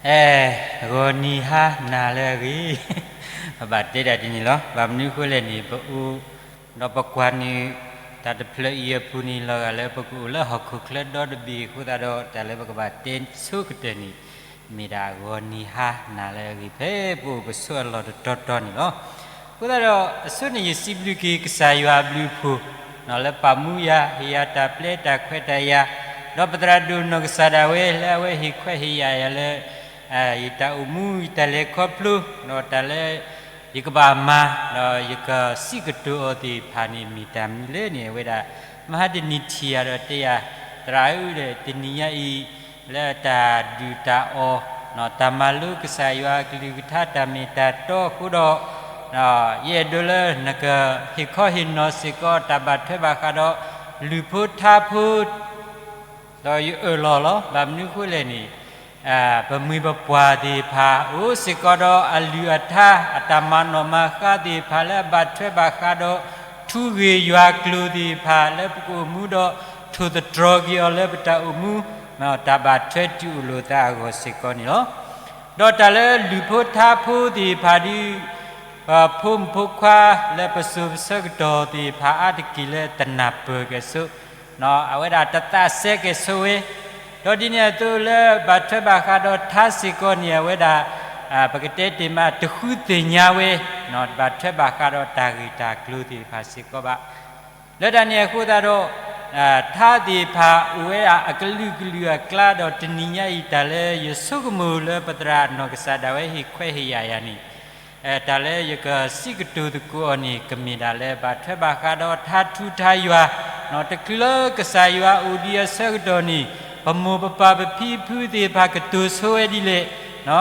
အဲ ဂီၤနံၤဟါနၤလၢအဂ့ၤ, ပဘၣ်တဲဒၣ်ဒ်န့ၣ်လီၤ. ဘၣ်မနုၤအဃိလဲၣ်န့ၣ် ပအိၣ် ဒီးပကွၢ်န့ၣ် တၢ်တဖျၢၣ်အံၤအပူၤန့ၣ် လီၤဂာ်လၢပကအိၣ်လၢဟီၣ်ခိၣ်ချၢဒီတဘ့ၣ်အဃိသတးဒီး တၢ်လၢပကဘၣ်တဲဆိကတၢၢ်န့ၣ် မ့ၢ်ဒၣ်ဂီၤနံၤဟါနၤလၢအဂ့ၤ ဖဲပအိၣ်ပဆိးအလီၢ်တတီၤတီၤန့ၣ်လီၤ. အဃိသတးဒီး အဆိန့ၣ်ယစံးဘျုးက့ၤကစၢ်ယွၤအဘျုးအဖှိၣ် လၢပာ်မူယၤ ဟ့ၣ်ယၤတၢ်ပျဲတၢ်ခွဲးတၢ်ယာ်, ဒီးပသရၣ်ဒိၣ်နီၢ်ကစၢ်ဒၣ်ဝဲ လၢအဝဲဟ့ၣ်ခွဲးဟ့ၣ်ယာ်ယၤလၢ ယတၢ်အိၣ်မူ ယတၢ်လဲၤခီဖျိ ဒီးတၢ်လၢ ယကဘၣ်မၤ ဒီးယကစံးကတိၤအီၤသ့ၣ်တဖၣ်န့ၣ် မ့ၢ်တၢ်မနုၤလဲၣ်န့ၣ် အဝဲဒၣ် မဟါတနံၤထံၣ်ယၤဒီးတဲယၤ သရၣ်ဧၢ တနံၤညါအံၤ လၢတၢ်ဒုၣ်တၢ်အီၣ် တၢ်မၤလိကစၢ်ယွၤအကလုၢ်ကထါတၢ်မ့ၢ်တၢ်တီအဃိဒီး ယအဲၣ်ဒိးလၢနကဟ့ၣ်ခီဟ့ၣ်နီၤစ့ၢ်ကီးတၢ်ဘၣ်ထွဲဘၣ်ဃးဒီး လုၢ်ဖိထါဖိ ဒီးယအၢၣ်လီၤလီၤ. ဘၣ်မနုၤအဃိလဲၣ်န့ၣ် ပမှံၤပပှၢ်သ့ၣ်တဖၣ် အိၣ်စ့ၢ်ကီးဒီးအလုၢ်အထါ အတၢ်မၤနီၣ်မၤဃါသ့ၣ်တဖၣ်လၢအဘၣ်ထွဲဘၣ်ဃးဒီး ထူဂ့ၢ်ယွၤကျိၤသ့ၣ်တဖၣ် လၢပကအိၣ်မူဒီး ထိၣ်သတြီၤက့ၤအီၤလၢပတၢ်အိၣ်မူ တၢ်ဘၣ်ထွဲတုၤအိၣ်လိာ်သးအဂီၢ်စ့ၢ်ကီးန့ၣ်လီၤ. ဒီးတၢ်လၢလုၢ်ဖိထါဖိသ့ၣ်တဖၣ်ဒ် ပဖိမုၣ်ဖိခွါလၢပစိၤပဆၢကတီၢ်သ့ၣ်တဖၣ်အါတက့ၢ်လၢတနၢ်ပၢၢ်ကဲၣ်ဆိး အဝဲဒၣ်တသးစဲကဲၣ်ဆိးဝဲ, ဒီးဒ်န့ၣ်အသိးလၢဘၣ်ထွဲဘၣ်ဃးဒီးထါစ့ၢ်ကီးန့ၣ် အဝဲဒၣ် ပကတဲတ့ၢ်မး တဃုသ့ၣ်ညါဝဲ ဘၣ်ထွဲဘၣ်ဃးဒီးတၢ်ဂ့ၢ်တၢ်ကျိၤသ့ၣ်တဖၣ်စ့ၢ်ကီးဘၣ်. လၢတၢ်န့ၣ်အဃိသတးဒီး ထါသ့ၣ်တဖၣ်အိၣ်ဝဲဒၣ်အကလုာ်ကလုာ်အကျါ ဒီးတနံၤညါအံၤ တၢ်လၢယဆိကမိၣ်လၢပသရၣ်နီၢ်ကစၢ်ဒၣ်ဝဲဟ့ၣ်ခွဲးဟ့ၣ်ယာ်ယၤန့ၣ် တၢ်လၢယကစံးကတိၤသကိးအီၤန့ၣ် ကမ့ၢ်ဒၣ်လၢဘၣ်ထွဲဘၣ်ဃးဒီးထါထူထါယွၤ တချုးလၢကစၢ်ယွၤအိၣ်ဒံးအဆၢကတီၢ်န့ၣ် ပမိၢ်ပပၢ်ပဖံပဖုသ့ၣ်တဖၣ် ကတိၤဆိဝဲဒ်လဲၣ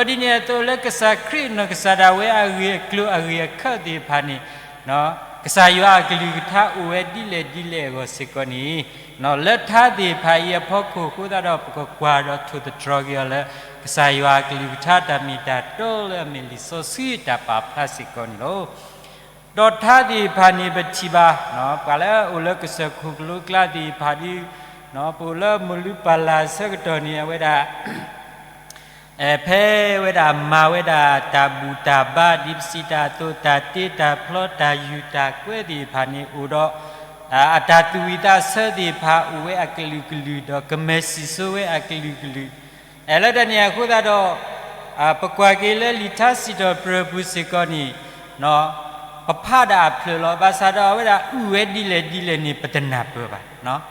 ်, ဒီးဒ်န့ၣ်အသိးလၢကစၢ်ခရံာ်နီၢ်ကစၢ်ဒၣ်ဝဲအဂ့ၢ်အကျိၤအဂ့ၢ်အခၢးသ့ၣ်တဖၣ်န့ၣ် ကစၢ်ယွၤအကလုၢ်ကထါအိၣ်ဝဲဒ်လဲၣ်ဒ်လဲၣ်အဂီၢ်စ့ၢ်ကီးန့ၣ် လၢထါသ့ၣ်တဖၣ်အံၤအဖီခိၣ်အဃိသတးဒီး ပကကွၢ်ဒီးထိၣ်သတြီၤက့ၤအီၤလၢ ကစၢ်ယွၤအကလုၢ်ကထါတၢ်မ့ၢ်တၢ်တီလၢအမ့ၢ်လံာ်စီဆှံတၢ်ပာ်ဖျါစ့ၢ်ကီးန့ၣ်လီၤ. ဒီးထါသ့ၣ်တဖၣ်န့ၣ်ပထံၣ်ဘၣ် ပှၤလၢအအိၣ်လၢကစၢၢ်ခိၣ်ကလိကျါသ့ၣ်တဖၣ်ဒီး ပအိၣ်လၢမိၢ်လုၢ်ပၢ်လၢ်အဆၢကတီၢ်န့ၣ် အဝဲဒၣ် ဖဲဝဲဒၣ်မၤဝဲဒၣ်တၢ်ဘူၣ်တၢ်ဘါ ဒ်ပစံးတၢ်အသိး တၢ်တ့တၢ်ဖျီ တၢ်ယူၢ်တၢ်ကွဲးသ့ၣ်တဖၣ်န့ၣ်အိၣ်ဒီး အတၢ်သူၣ်ဝံၣ်သးဆၢသ့ၣ်တဖၣ်အိၣ်ဝဲအကလုာ်ကလုာ် ဒီးကမဲာ်စံၣ်စိဝဲအကလုာ်ကလုာ်, လၢတၢ်န့ၣ်အဃိသတးဒီး ပကွၢ်က့ၤလၢလံာ်ထါစံးထီၣ်ပတြၢၤပူၤစ့ၢ်ကီးန့ၣ် ပဖးဒၣ်အဖျၢၣ်လီၤ. ဘၣ်ဆၣ်ဒီးအဝဲဒၣ်အုၣ်ဝဲဒ်လဲၣ်ဒ်လဲၣ်န့ၣ် ပတနၢ်ပၢၢ်ဘၣ်.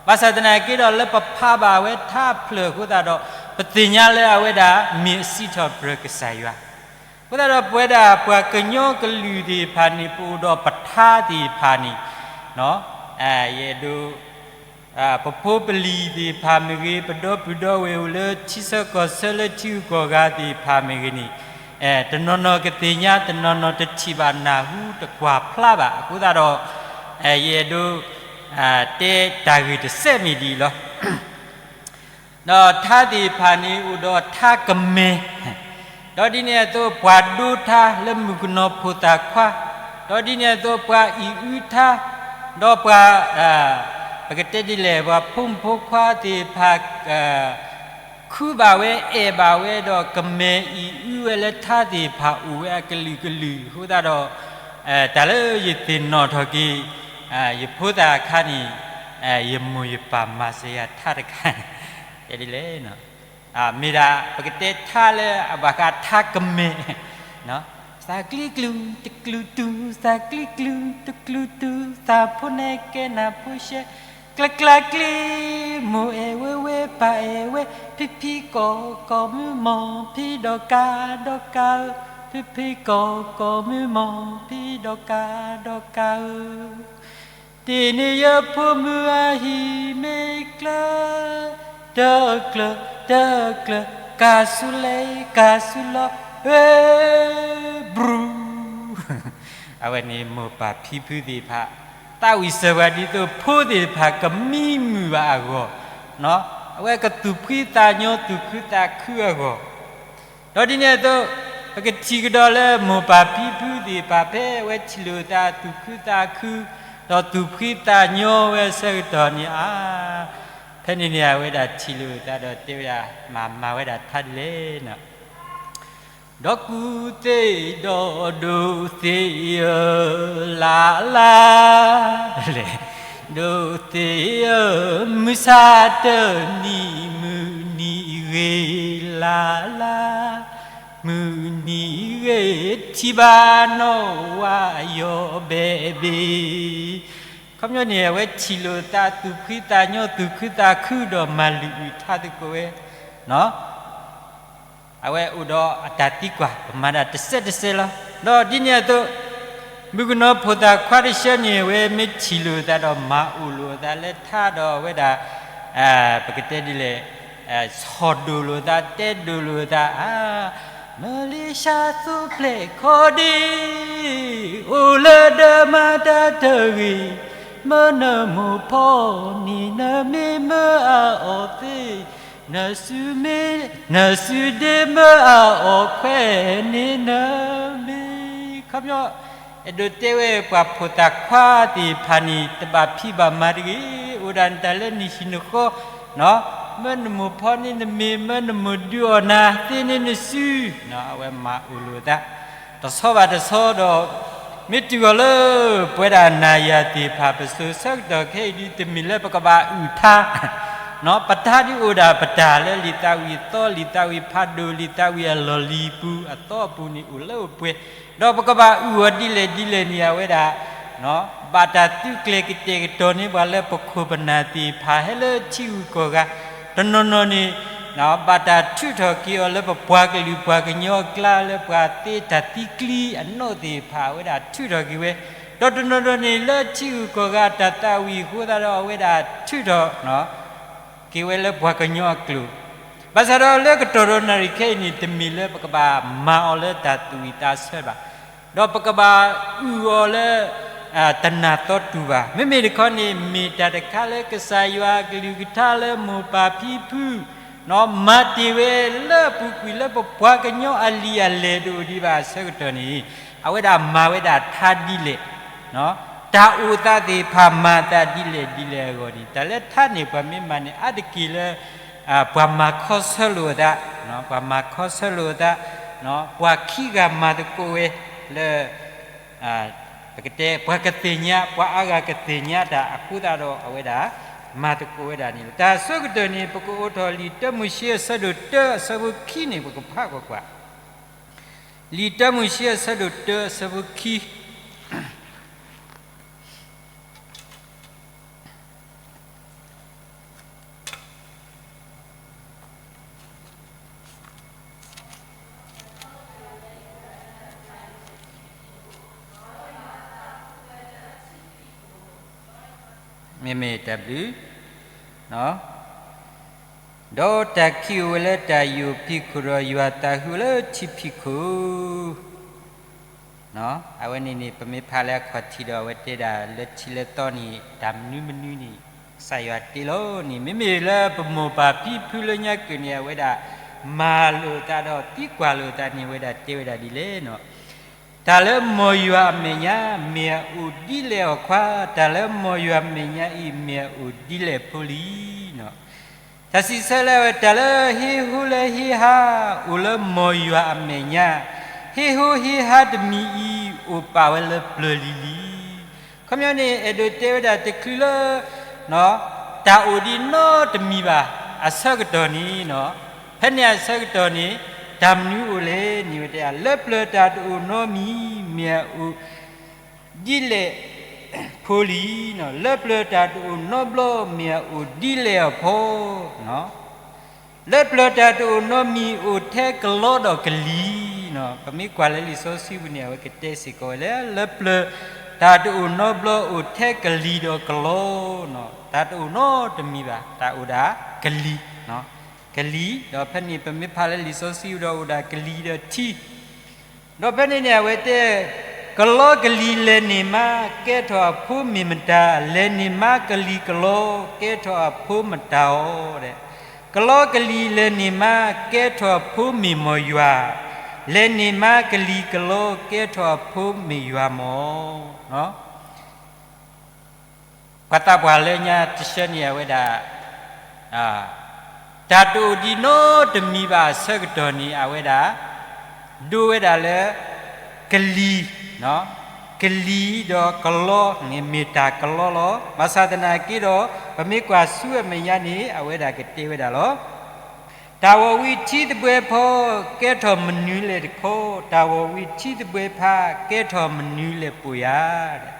ဘၣ်ဆၣ်သနာ်က့ဒီး လၢပဖးဘၣ်ဝဲထါအဖျၢၣ်အဃိသတးဒီး ပသ့ၣ်ညါလၢအဝဲဒၣ်မ့ၢ်အစံးထီၣ်ပတြၢၤကစၢ်ယွၤ. အဃိသတးဒီးပဝဲဒၣ်ပှၤကညီကလုာ်သ့ၣ်တဖၣ်န့ၣ် ပအိၣ်ဒီးပထါသ့ၣ်တဖၣ်န့ၣ် ယအဲၣ်ဒိး ပဖိပလံၤသ့ၣ်တဖၣ်မ့ၢ်ဂ့ၤ, ပဒီပုၢ်ဒီဝဲၢ်အိၣ်လၢထံဆၢကီၢ်ဆၢလၢထံဂုၤကီၢ်ဂၤသ့ၣ်တဖၣ်မ့ၢ်ဂ့ၤန့ၣ်, တနီၤနီၤကသ့ၣ်ညါ တနီၤနီၤတထံၣ်ဘၣ်နၢ်ဟူတကွၢ်ဖျါဘၣ်. အဃိသတးဒီး ယအဲၣ်ဒိး တဲတၢ်ဂ့ၢ်တစဲးမ့ၢ်ဒ်အံၤလီၤ. ဒီးထါသ့ၣ်တဖၣ်န့ၣ်အိၣ်ဒီးထါကမဲာ်, ဒီးဒ်န့ၣ်အသိးပှၤဒိထါလၢမုၣ်ကနီၤဖိသၣ်ခွါ, ဒီးဒ်န့ၣ်အသိးပှၤအံၣ်အုထါ, ဒီးပှၤ ပကတဲဒ်လဲၣ် ပှၤဖိမုၣ်ဖိခွါသ့ၣ်တဖၣ် ခုဘၣ်ဝဲအဲၣ်ဘၣ်ဝဲဒီးကမဲာ်အံၣ်အုဝဲလၢထါသ့ၣ်တဖၣ်အိၣ်ဝဲအကလုာ်ကလုာ်အဃိသတးဒီး တၢ်လၢယသ့ၣ်နီၣ်ထီၣ်က့ၤ ယဖိသၣ်အခါန့ၣ် ယမိၢ်ယပၢ်မၤစၢၤယၤထါတခါန့ၣ် တဲဒ်လဲၣ် မ့ၢ်ဒၣ် ပကတဲထါလၢအဘၣ်ဃးထါကမဲာ်, သးကျံကျူ တကျူတူ သးကျံကျူ တကျူတူ သးဖိနဲၣ်ကဲနၢ်ဖိရှဲ ကျါကျါကျ့ မိၢ်အဲၣ်ဝဲဝဲ ပၢ်အဲၣ်ဝဲ ဖံဖံကီၢ်ကီၢ်မုၢ်မီၢ် ဖံဒီးကၤဒီးကၤဧၢ, ဖံဖံကီၢ်ကီၢ်မုၢ်မီၢ် ဖံဒီးကၤဒီးကၤဧၢ. တ့ၢ်န့ၢ်ယဖိမုၣ်အဟံၣ်မ့ၢ်ကျၢၤ, တကျၢၤ တကျၢၤ ကၤဆူလဲၣ် ကၤဆူလီၤ ဝဲ ဘြူၤ အဝဲန့ၣ်မိၢ်ပၢ်ဖံဖုသ့ၣ်တဖၣ် သးဝံၣ်စၢၤပှၤဒ်သိးဖိသ့ၣ်တဖၣ်ကမံမုာ်ဘၣ်အဂီၢ်, အဝဲကသူၣ်ဖှံသးညီသူၣ်ခုသးခုအဂီၢ်, ဒီးဒ်န့ၣ်အသိး ပကထံၣ်ကဒီးလၢမိၢ်ပၢ်ဖံဖုသ့ၣ်တဖၣ် ဖဲအဝဲထံၣ်လိာ်သးသူၣ်ခုသးခု ဒီးသူၣ်ဖှံသးညီဝဲအဆၢကတီၢ်န့ၣ် အါ ဖဲန့ၣ်န့ၣ် အဝဲဒၣ်ထံၣ်လိာ်သးဒီးတဲဝဲဒၣ် မၤမၤဝဲဒၣ်ထါဒ်လဲၣ်န့ၣ်, ဒီးကူၣ်သ့ၣ်ဒီးဒိၣ်သ့ၣ်ဧၢ, လၢ်လၢ်, ဒိၣ်သ့ၣ်ဧၢ, မုၢ်ဆါတနံၤမုၢ်နံၤဂ့ၤ, လၢ်လၢ်, မုၢ်နံၤဂ့ၤ, ထံၣ်ဘၣ်နီၢ်ဝါယီၤဘဲဘ့ၣ်. ခီပညီန့ၣ် အဝဲထံၣ်လိာ်သးသူၣ်ဖှံသးညီ သူၣ်ခုသးခုဒီးမၤလုၢ်အုၣ်ထါသကိးဝဲ, အဝဲအိၣ်ဒီးအတၢ်သံကွၢ် ပမၤဒၣ်တစဲးတစဲးလီၤ. ဒီးဒ်န့ၣ်အသိး မုၣ်ကနီၤဖိသၣ်ခွါတဆၢန့ၣ် အဝဲမ့ၢ်ထံၣ်လိာ်သးဒီးမၤအိၣ်လိာ်သးလၢထါဒီးအဝဲဒၣ် ပကတဲဒ်လဲၣ်, ဆီၣ်ဒိၣ်လိာ်သး တဲဒိၣ်လိာ်သး, မလ့ၡါသိပျဲၢ်ခီဒ့, အိၣ်လၢဒၢးမၤတၢ်တဂ့ၤ, မၢနမိၢ်ဖီန့ၣ် နမ့ၢ်မၢအအီၣ်သ့, နစုမ့ၢ်, နစုဒ့မၢအအီၣ်ခွဲးန့ၣ်နမ့ၢ်, ခီပညီ အဲၣ်ဒိးတဲဝဲပှၤဖိသၣ်ခွါသ့ၣ်တဖၣ်န့ၣ် တဘၣ်ဖံးဘၣ်မၤတဂ့ၤ, အိၣ်ဒၣ်နတၢ်လၢနဟံၣ်နဃီ, မၢနမိၢ်ဖီန့ၣ်နမ့ၢ်, မၢနမိၢ်ဒုးအီၣ်နၤသ့န့ၣ်နစု, အဝဲမၤအိၣ်လိာ်သး တဆီဘၣ်တဆီဒီး မ့ၢ်တုၤအီၤလၢ ပဝဲဒၣ်နၤယၤသ့ၣ်တဖၣ် ပစိၤဆၢကတီၢ်ခဲအံၤဒ် တမ့ၢ်လၢပကဘၣ်အုၣ်ထါ, ပတၢ်ဒ်အိၣ်ဒၣ်ပတၢ်လၢလံာ်သးဝံၣ်အသီ လံာ်သးဝံၣ်ဖးဒိၣ် လံာ်သးဝံၣ်အလီၢ်လံၤပူၤအသီအပူၤန့ၣ် အိၣ်လၢအိၣ်ပှဲၤ, ဒီးပကဘၣ်အုၣ်အီၤဒ်လဲၣ်ဒ်လဲၣ်န့ၣ် အဝဲဒၣ် ဘၣ်တၢ်သုးကျဲၤကတဲာ်ကတီၤန့ၢ်ပှၤလၢပခိၣ်ပနၢ်သ့ၣ်တဖၣ် ဟဲလၢထံဂုၤကီၢ်ဂၤ, တနီၤနီၤန့ၣ် ဘၣ်တၢ်ထုးထီၣ်က့ၤအီၤလၢပပှၤကလုာ်ပှၤကညီအကျါ လၢပှၤသ့တၢ်သံကျံအနီၣ်သ့ၣ်တဖၣ် အဝဲဒၣ်ထုးထီၣ်က့ၤဝဲ, ဒီးတနီၤနီၤန့ၣ် လၢထံဂုၤကီၢ်ဂၤတၢ်သးဝံၣ်အဃိသတးဒီး အဝဲဒၣ်ထုးထီၣ် က့ၤဝဲလၢပှၤကညီအကျိာ်, ဘၣ်ဆၣ်ဒီးလၢကတီၢ်ဒီးနၣ်ရံၣ်ခဲအံၤန့ၣ် တမ့ၢ်လၢပကဘၣ်မၤအီၤလၢတၢ်သူၣ်ဝံၣ်သးဆၢဘၣ်, ဒီးပကဘၣ်အုၣ်အီၤလၢ တနၢ်သီတူၢ်ဘၣ်. မ့မ့ၢ်တခီန့ၣ် မ့ၢ်တၢ်တခါလၢကစၢ်ယွၤအကလုၢ်ကထါလၢမိၢ်ပၢ်ဖံဖု မၤတ့ၢ်ဝဲလၢအပူၤကွံာ်လၢပပှၤကညီအလံာ်အလဲၢ်တအိၣ်ဒံးဘၣ်အဆၢကတီၢ်န့ၣ် အဝဲဒၣ်မၤဝဲဒၣ်ထါဒ်လဲၣ်, တၢ်အိၣ်သးသ့ၣ်တဖၣ်မၤသးဒ်လဲၣ်ဒ်လဲၣ်အဂီၢ်န့ၣ် တၢ်လၢထါန့ၣ်ပှၤမ့ၢ်မၤန့ၣ် အါတက့ၢ်လၢ ပှၤမၤခီဆၢလိာ်အသး, ပှၤမၤခီဆၢလိာ်အသး, ပှၤခံဂၤမၤသကိးဝဲလၢ ပကတဲ ပှၤကသ့ၣ်ညါ ပှၤအါဂၤကသ့ၣ်ညါတၢ်အဃိသတးဒီး အဝဲဒၣ်မၤသကိးဝဲဒၣ်န့ၣ်လီၤ. တၢ်အဆိကတၢၢ်န့ၣ် ပကအိးထီၣ်လံာ်တၢမိၤၡ့အဆၢဒိၣ်တၢအဆၢဖိခံန့ၣ် ပကဖးကွၢ်ကွၢ်, လံာ်တၢမိၤၡ့အဆၢဒိၣ်တၢအဆၢဖိခံ မ့မ့ၢ်တၢ်ဘျုး, ဒီးတၢ်ခံးအိၣ်ဝဲလၢတၢ်ယိာ်ဖံးခိၣ်ဒီး ယွၤသးဟုလၢထံဖံးခိၣ် အဝဲန့ၣ်န့ၣ် ပမ့ၢ်ဖးလၢအခီၣ်ထံးဒီး အဝဲတဲဒၣ်လၢထံလၢသီန့ၣ် တၢ်မနုၤမနုၤန့ၣ် ကစၢ်ယွၤတ့လီၤန့ၣ် မ့မ့ၢ်လၢပမိၢ်ပၢ်ဖံဖုလၢညါကုၢ်န့ၣ် အဝဲဒၣ်မၤလိာ်သးဒီးသံကွၢ်လိာ်သးန့ၣ် အဝဲဒၣ်တဲဝဲဒၣ်ဒ်လဲၣ်န့ၣ်, တၢ်လၢမ်ယွၤအမဲာ်ညါ မ့ၢ်အအိၣ်ဒ်လဲၣ်အီၤခွါ, တၢ်လၢမ်ယွၤအမဲာ်ညါအံၤ မ့ၢ်အအိၣ်ဒ်လဲၣ်ဖိလံန့ၣ် တၢ်စံးဆၢလၢအဝဲ တၢ်လၢဟ့ဟိလၢဟ့ဟါ အိၣ်လၢမ်ယွၤအမဲာ်ညါ, ဟ့ဟိဟ့ဟါတမံၤအံၤ အိၣ်ပာ်ဝဲလၢပျၢၤလံၤလံၤ. ခီပညီန့ၣ် အဲၣ်ဒိးတဲဝဲဒၣ်တချုးလၢ တၢ်အိၣ်ဒံးနီတမံၤဘၣ် အဆၢကတီၢ်န့ၣ်, ဖဲန့ၣ်အဆၢကတီၢ်န့ၣ် တၢ်မနုၤအိၣ်လဲၣ်န့ၣ် ဝဲတဲ လၢပျၢၤတၢ်တအိၣ်နီတမံၤ မ့ၢ်အအိၣ် ဒ်လဲၣ်ဖိလံ, လၢပျၢၤတၢ်တအိၣ်နီတဘျီ မ့ၢ်အအိၣ်ဒ်လဲၣ်အီၤဖိ, လၢပျၢၤတၢ်တအိၣ်နီတမံၤ အိၣ်ထဲကလီဒီးကလံၤ, ပမ့ၢ်ကွၢ်လၢလံာ်စီဆှံပူၤန့ၣ် အဝဲကတဲစ့ၢ်ကီးဝဲလၢ လၢပျၢၤတၢ်တအိၣ်နီတဘျီ အိၣ်ထဲကလံၤဒီးကလီ, တၢ်တအိၣ်နီတမံၤဘၣ် တၢ်အိၣ်ဒၣ်ကလံၤ, ကလံၤ, ဒီးဖဲန့ၣ် ပမ့ၢ်ဖးလၢလံာ်စီဆှံပူၤဒီး အိၣ်ဒၣ်ကလံၤဒီးထံ ဒီးဖဲန့ၣ်န့ၣ် အဝဲတဲ, ကလီကလံၤလဲၤန့ၢ်မါ ကဲထီၣ်အဖိမ့ၢ်မတၤ, လဲၤန့ၢ်မါကလံၤကလီ ကဲထီၣ်အဖိမတၤအီၤ, ကလီကလံၤလဲၤန့ၢ်မါ ကဲထီၣ်အဖိမ့ၢ်မ်ယွၤ, လဲၤန့ၢ်မါကလံၤကလီ ကဲထီၣ်အဖိမ့ၢ်ယွၤမၢ် ပှၤသးပှၢ်လၢညါတဆၢန့ၣ် အဝဲဒၣ် တၢ်တအိၣ်ဒံးနီတမံၤဘၣ်အဆၢကတီၢ်န့ၣ် အဝဲဒၣ် ဒိးဝဲဒၣ်လၢ ကလံၤ, ကလံၤဒီးကလီန့ၣ် မ့ၢ်တၢ်ကလီလီၤ. ဘၣ်ဆၣ်သနာ်က့ဒီး ပမ့ၢ်ကွၢ်ဆူအမဲာ်ညါန့ၣ် အဝဲဒၣ်ကတဲဝဲဒၣ်လီၤ. တၢ်ဝီၤဝံၤထံသဘှဲဖီ ကဲထီၣ်မနုၤလဲၣ်တခီ, တၢ်ဝီၤဝံၤထံသဘှဲဖး ကဲထီၣ်မနုၤလဲၣ်ပိာ်ယၤ,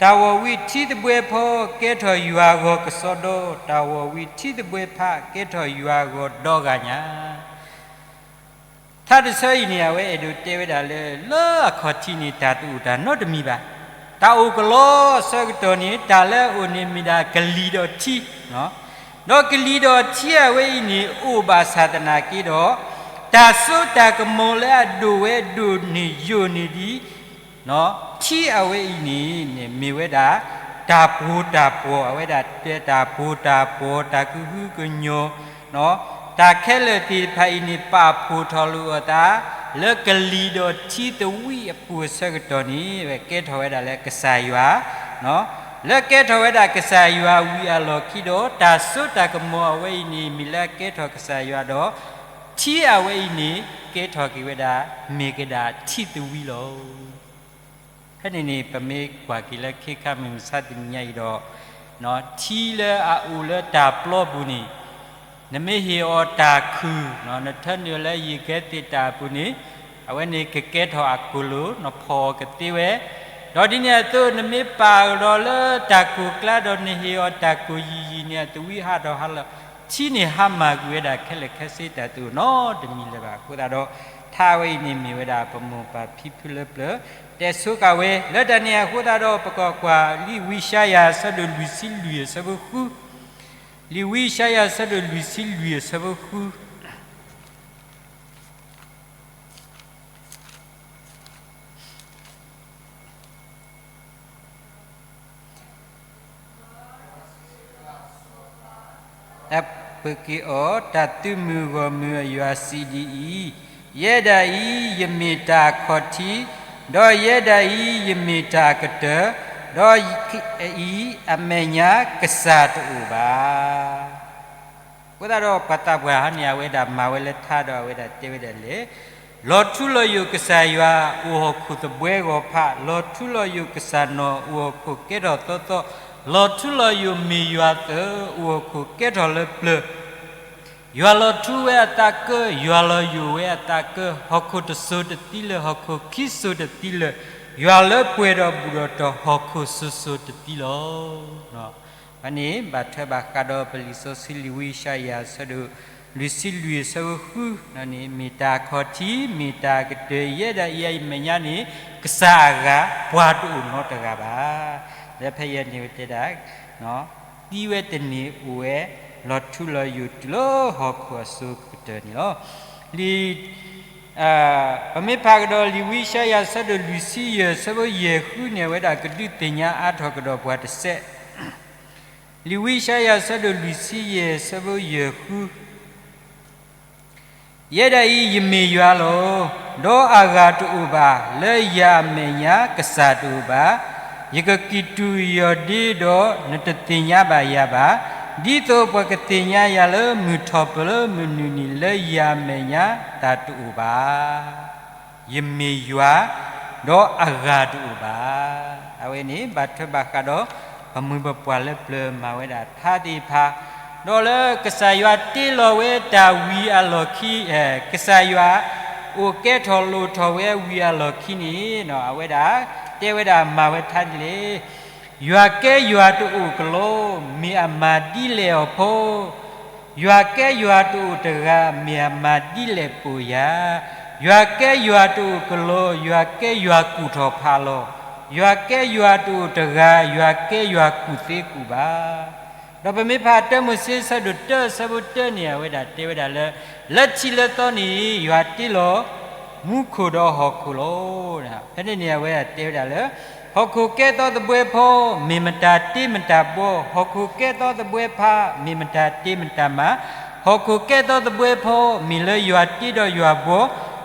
တၢ်ဝီၤဝံၤထံသဘှဲဖီ ကဲထီၣ်ယွၤဂီၤကစီဒီ, တၢ်ဝီၤဝံၤထံသဘှဲဖး ကဲထီၣ်ယွၤဂီၤဒီဂၤညါ. ထါတဆၢအံၤန့ၣ် အဝဲအဲၣ်ဒိးတဲဝဲဒၣ်လၢ လၢအခီၣ်ထံးန့ၣ် တၢ်တအိၣ်တၢ်နီတမံၤဘၣ်. တၢ်အိၣ်ကလီအဆၢကတီၢ်န့ၣ် တၢ်လၢအအိၣ်န့ၣ်မ့ၢ်ဒၣ်ကလံၤဒီးထံ, ဒီးကလံၤဒီးထံအဝဲအံၤန့ၣ် အိၣ်ဘၣ်ဆၣ်သနာ်က့ဒီး တၢ်စိတၢ်ကမီၤလၢအဒိၣ်ဝဲဒိၣ်န့ၢ်ယိာ်န့ၢ်ဒံး ထံအဝဲအံၤန့ၣ် မ့ၢ်ဝဲဒၣ် တၢ်ပှိၤတၢ်ပှီၤ, အဝဲဒၣ်တဲတၢ်ပှိၤတၢ်ပှီၤ တၢ်ကဟုကညီၤ, တၢ်ခဲလၢာ်သ့ၣ်တဖၣ်အံၤန့ၣ် ပာ်ဖှိၣ်ထီၣ်လိာ်အသး လၢကလံၤဒီးထံသဝံၣ်အပူၤအဆၢကတီၢ်န့ၣ် ဝဲကဲထီၣ်ဝဲဒၣ်လၢကစၢ်ယွၤ, လၢကဲထီၣ်ဝဲဒၣ်ကစၢ်ယွၤဝံၤအလီၢ်ခံဒီး တၢ်စိတၢ်ကမီၤအဝဲအံၤန့ၣ် မ့ၢ်လၢအကဲထီၣ်ကစၢ်ယွၤဒီး ထံအဝဲအံၤန့ၣ် ကဲထီၣ်က့ၤဝဲဒၣ် မ့ၢ်ကဒၣ်ထံသဝံၣ်လီၤ. ဖဲန့ၣ်န့ၣ် ပမ့ၢ်ကွၢ်က့ၤလၢခ့ခါမုၢ်မဆါတနံၤညါအံၤဒီး ထံလၢအအိၣ်လၢတၢ်ပျီပူၤန့ၣ် နမ့ၢ်ဟ့ၣ်အီၤတၢ်ခုၣ်, နထၢနုာ်အီၤလၢယံၤကဲသ့ၣ်တၢ်အပူၤန့ၣ် အဝဲန့ၣ်ကကဲထီၣ်အကိၣ်လိာ် နဖီၣ်အီၤကသ့ဝဲ, ဒီးဒ်န့ၣ်အသိး နမ့ၢ်ပာ်အီၤဒီးလၢတၢ်ကိၢ်ကျါဒီး နဟ့ၣ်အီၤတၢ်ကိၢ်ယံာ်ယံာ်န့ၣ် အသဝံၣ်ဟးထီၣ်ဟးလီၤ, ထံန့ၣ်ဟါမၢ်ကွံာ်ဝဲဒၣ်ခဲလၢာ်ခဲဆ့ တၢ်တအိၣ်နီတမံၤလၢၤဘၣ်. အဃိသတးဒီး ထါဝဲအံၤန့ၣ်မ့ၢ်ဝဲဒၣ်ပမိၢ်ပၢ်ဖံဖုလၢပျၢၤ တဲဆိကမိၣ်ဝဲ လၢတၢ်န့ၣ်အဃိသတးဒီး ပကကွၢ်လံာ်ဝံယၡါယၤအဆၢဒိၣ်လွံၢ်ဆံလွံၢ်အဆၢဖိဃု, လံာ်ဝံယၡါယၤအဆၢဒိၣ်လွံၢ်ဆံလွံၢ်အဆၢဖိဃု အပၢၢ်က့ၤအီၤ တၢ်သုးမုၢ်ဂီၢ်မုၢ်အယွၤစံးဒ်အံၤ, ယဲဒၣ်အံၤ ယမ့ၢ်တၢ်အခီၣ်ထံး, ဒီးယဲဒၣ်အံၤ ယမ့ၢ်တၢ်အကတၢၢ်, ဒီးအံၤအမဲာ်ညါကစၢ်တအိၣ်ဘၣ်. အဃိသတးဒီး ပှၤသးပှၢ်ဟီန့ၣ် အဝဲဒၣ်မၤဝဲလၢထါဒီး အဝဲဒၣ်တဲဝဲဒၣ်လဲၣ်, လီၤထူလီၤယိာ်ကစၢ်ယွၤအိၣ်ဟီၣ်ခိၣ်သဘှဲဂီၤဖး, လီၤထူလီၤယိာ်ကစၢ်နီၢ်အိၣ်ဟီၣ်ခိၣ်ကဲထီၣ်သီသီ, လီၤထူလီၤယိာ်မ့ၢ်ယွၤသၢအိၣ်ဟီၣ်ခိၣ်ကဲထီၣ်လၢပျၢၤ ယွၤလီၤထူဝဲအသးကၢ, ယွၤလီၤယိာ်ဝဲအသးကၢ, ဟီၣ်ခိၣ်တစိၤတသံလၢာ်, ဟီၣ်ခိၣ်ခံစိၤတသံလၢာ်, ယွၤလၢပှဲၤဒီးဘူးဒီးတီၤ ဟီၣ်ခိၣ်စိၤစိၤတသံလီၤ. အဝဲန့ၣ်ဘၣ်ထွဲဘၣ်ဃးဒီးပလံာ်စီဆှံလံာ်ဝံယၡါယၤအဆၢဒိၣ်လွံၢ်ဆံလွံၢ်အဆၢဖိဃုန့ၣ် မ့ၢ်တၢ်အခီၣ်ထံး, မ့ၢ်တၢ်အကတၢၢ်, ယဲဒၣ်အံၤအမဲာ်ညါန့ၣ် ကစၢ်အဂၤ ပှၤတအိၣ်နီတဂၤဘၣ်. လၢဖဲယဲန့ၣ်ဝဲတဲဒၣ် သံဝဲတန့ၢ်အိၣ်ဝဲ လီၤထူလီၤယိာ်တုၤလၢဟီၣ်ခိၣ်အစိၤကတၢၢ်န့ၣ်လီၤ. လံာ် ပမ့ၢ်ဖးကဒီးလံာ်ဝံယၡါယၤအဆၢဒိၣ်လွံၢ်ဆံယဲၢ်အဆၢဖိယဲၢ်ဃုန့ၣ် အဝဲဒၣ်ကဒုးသ့ၣ်ညါအါထီၣ်ကဒီးပှၤတစဲး, လံာ်ဝံယၡါယၤအဆၢဒိၣ်လွံၢ်ဆံယဲၢ်အဆၢဖိယဲၢ်ဃု ယဲဒၣ်အံၤ ယမ့ၢ်ယွၤလီၤ. ဒီးအဂၤတအိၣ်ဘၣ်, လၢယၤအမဲာ်ညါကစၢ်တအိၣ်ဘၣ်. ယကကံၢ်တူာ်ယီၢ်ဒ့ဒီး နတသ့ၣ်ညါဘၣ်ယၤဘၣ်. ဒ်သိးပှၤကသ့ၣ်ညါယၤလၢမုၢ်ထီၣ်ပၢၢ်လၢမုၢ်နုာ်နံၤ လၢယၤအမဲာ်ညါတၢ်တအိၣ်ဘၣ်. ယမ့ၢ်ယွၤ, ဒီးအဂၤတအိၣ်ဘၣ်. အဝဲန့ၣ် ဘၣ်ထွဲဘၣ်ဃးဒီး ပမိၢ်ပပှၢ်လၢပျၢၤမၤဝဲဒၣ်ထါသ့ၣ်တဖၣ်, ဒီးလၢကစၢ်ယွၤတ့လီၤဝဲတၢ်ဝံၤအလီၢ်ခံ, ကစၢ်ယွၤအိၣ်ကဲထီၣ်လိၣ်ထီၣ်ဝဲဝံၤအလီၢ်ခံန့ၣ် အဝဲဒၣ်တဲဝဲဒၣ်မၤဝဲထါဒ်လဲၣ်. ယွၤကဲယွၤတအိၣ်ကလီ, မ့ၢ်အမၤဒ်လဲၣ်အီၤဖိ ယွၤကဲယွၤတအိၣ်တဂၤ, မ့ၢ်အမၤဒ်လဲၣ်ပိာ်ယၤ. ယွၤကဲယွၤတအိၣ်ကလီ, ယွၤကဲယွၤကူၣ်ထီၣ်ဖးလီၤ. ယွၤကဲယွၤတအိၣ်တဂၤ, ယွၤကဲယွၤကူၣ်သ့ကူၣ်ဘၣ်. ဒီးပမ့ၢ်ဖးတၢမိၤၡ့ဆၢဒိၣ်တၢအဆၢဖိတၢန့ၣ် အဝဲဒၣ်တဲဝဲဒၣ်လၢ လၢထံးလၢသီန့ၣ် ယွၤတ့လီၤ မူခိၣ်ဒီးဟီၣ်ခိၣ်လီၤ. ဖဲန့ၣ်န့ၣ် အဝဲဒၣ်တဲဝဲဒၣ်လၢ ဟီၣ်ခိၣ်ကဲသီသဘှဲဖီ မ့ၢ်မတၤတ့မတၤဘှီ, ဟီၣ်ခိၣ်ကဲသီသဘှဲဖး မ့ၢ်မတၤတ့မတၤမၤ, ဟီၣ်ခိၣ်ကဲသီသဘှဲဖီ မ့ၢ်လၢယွၤတ့ဒီးယွၤဘှီ,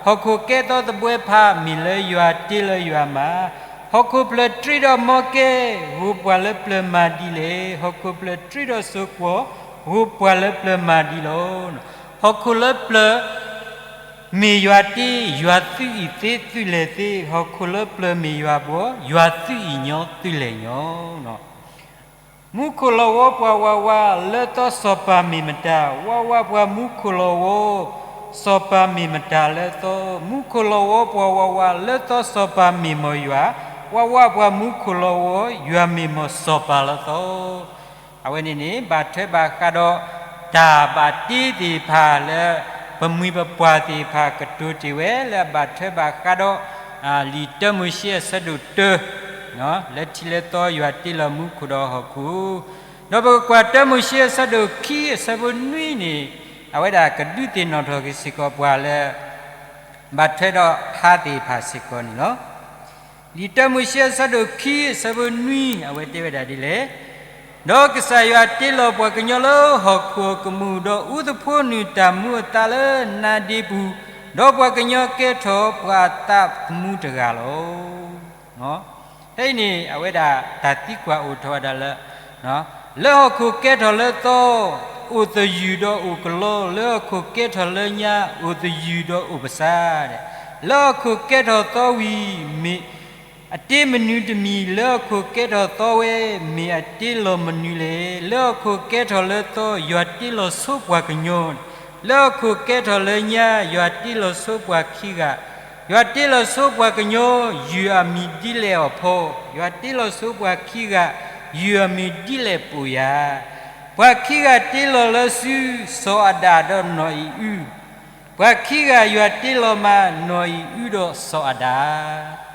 ဟီၣ်ခိၣ်ကဲသီသဘှဲဖး မ့ၢ်လၢယွၤတ့လၢယွၤမၤ, ဟီၣ်ခိၣ်ဖျၢၣ်တြံဒီးမီကဲ ဂိၤပှၤလၢပျၢၤမၤဒ်လဲၣ်, ဟီၣ်ခိၣ်ဖျၢၣ်တြံဒီးစိၤကွီၢ် ဃိပှၤလၢပျၢၤမၤဒ်လီၤ. ဟီၣ်ခိၣ်လၢပျၢၤ မ့ၢ်ယွၤတ့, ယွၤသွံၣ်အံၤသ့ သွံၣ်လဲၣ်သ့, ဟီၣ်ခိၣ်လၢပျၢၤမ့ၢ်ယွၤဘှီ, ယွၤသွံၣ်အံၤညီ သွံၣ်လဲၣ်ညီ. မူခိၣ်လီၤဝီပှၤဝးဝး လၢသီစီၤပၤမ့ၢ်မတၤ, ဝးဝးပှၤမူခိၣ်လီၤဝီ စီၤပၤမ့ၢ်မတၤလၢသီ, မူခိၣ်လီၤဝီပှၤဝးဝး လၢသီစီၤပၤမ့ၢ်မီၢ်ယွၤ, ဝးဝးပှၤမူခိၣ်လီၤဝီ ယွၤမ့ၢ်မီၢ်စီၤပၤလၢသီ. အဝဲန့ၣ်န့ၣ် ဘၣ်ထွဲဘၣ်ဃးဒီး တၢ်ဘၣ်တ့သ့ၣ်တဖၣ်လၢ ပမှံၤပပှၢ်သ့ၣ်တဖၣ်ကတိၤတ့ၢ်ဝဲလၢအဘၣ်ထွဲဘၣ်ဃးဒီး လံာ်တၢမိၤၡ့အဆၢဒိၣ်တၢ လၢထံလၢသီယွၤတ့လီၤမူခိၣ်ဒီးဟီၣ်ခိၣ်, ဒီးပကကွၢ်တၢမိၤၡ့အဆၢဒိၣ်ခံအဆၢဖိနွံန့ၣ် အဝဲဒၣ်ကဒုးသ့ၣ်နီၣ်ထီၣ်က့ၤစ့ၢ်ကီးပှၤလၢ ဘၣ်ထွဲဒီးဟါသ့ၣ်တဖၣ်စ့ၢ်ကီးန့ၣ်လီၤ. လံာ်တၢမိၤၡ့အဆၢဒိၣ်ခံအဆၢဖိနွံ အဝဲတဲဝဲဒၣ်ဒ်လဲၣ်, ဒီးကစၢ်ယွၤတ့လီၤပှၤကညီလၢဟီၣ်ခိၣ်အကမူၣ်, ဒီးအူသဖှိနုာ်တၢ်မူအသးလၢနါဒ့ပူၤ, ဒီးပှၤကညီကဲထီၣ်ပှၤအသးသမူတဂၤလီၤ. ဖဲအံၤန့ၣ် အဝဲဒၣ်တၢ်သံကွၢ်အိၣ်ထီၣ်ဝဲဒၣ်လၢ လၢဟီၣ်ခိၣ်ကဲထီၣ်လၢသီ အိၣ်သယုၢ်ဒီးအိၣ်ကလီ, လၢဟီၣ်ခိၣ်ကဲထီၣ်လၢညါ အိၣ်သယုၢ်ဒီးအိၣ်ပစး, လၢဟီၣ်ခိၣ်ကဲထီၣ်သီဝံၤ မ့ၢ်အတ့မနုၤတမံၤ, လၢဟီၣ်ခိၣ်ကဲထီၣ်သီဝဲ မ့ၢ်အတ့လီၤမနုၤလဲၣ်. လၢဟီၣ်ခိၣ်ကဲထီၣ်လၢသီ ယွၤတ့လီၤဆိပှၤကညီ, လၢဟီၣ်ခိၣ်ကဲထီၣ်လၢညါ ယွၤတ့လီၤဆိပှၤခံဂၤ, ယွၤတ့လီၤဆိပှၤကညီ ယုၢ်အမံၤဒ်လဲၣ်အီၤဖီ, ယွၤတ့လီၤဆိပှၤခံဂၤ ယုၢ်အမံၤဒ်လဲၣ်ပိာ်ယၤ. ပှၤခံဂၤတ့လီၤလၢစု စီၤအၤဒၣ်ဒီးနီၢ်အံၤအု, ပှၤခံဂၤယွၤတ့လီၤမး နီၢ်အံၤအုဒီးစီၤအၤဒၣ်.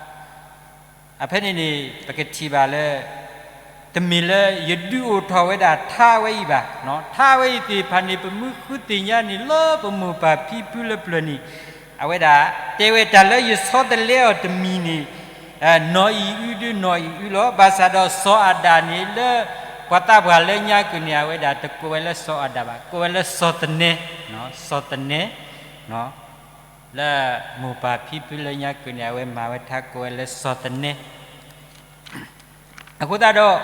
အဖဲန့ၣ်န့ၣ် ပကထံၣ်ဘၣ်လၢ တမ့ၢ်လၢယဒုးအိၣ်ထီၣ်ဝဲဒၣ်ထါဝဲအံၤဘၣ်. ထါဝဲအံၤသ့ၣ်တဖၣ်န့ၣ် ပမ့ၢ်ဃုသ့ၣ်ညါန့ၣ်လၢပမိၢ်ပၢ်ဖံဖုလၢပျၢၤန့ၣ် အဝဲဒၣ်တဲဝဲတၢ်လၢယဆီတလဲအီၤတမံၤန့ၣ် နီၢ်အံၤအုဒုးနီၢ်အံၤအုလီၤ. ဘၣ်ဆၣ်ဒီးစီၤအၤဒၣ်န့ၣ်လၢ ပှၤသးပှၢ်လၢညါကုၢ်န့ၣ် အဝဲဒၣ်တကိးဝဲလၢစီၤအၤဒၣ်ဘၣ်, ကိးဝဲလၢစီၤသနဲ, စီၤသနဲ လၢမိၢ်ပၢ်ဖံဖုလၢညါကုၢ်န့ၣ် အဝဲမၤဝဲထါကိးဝဲလၢစီၤသနဲ. အဃိသတးဒီး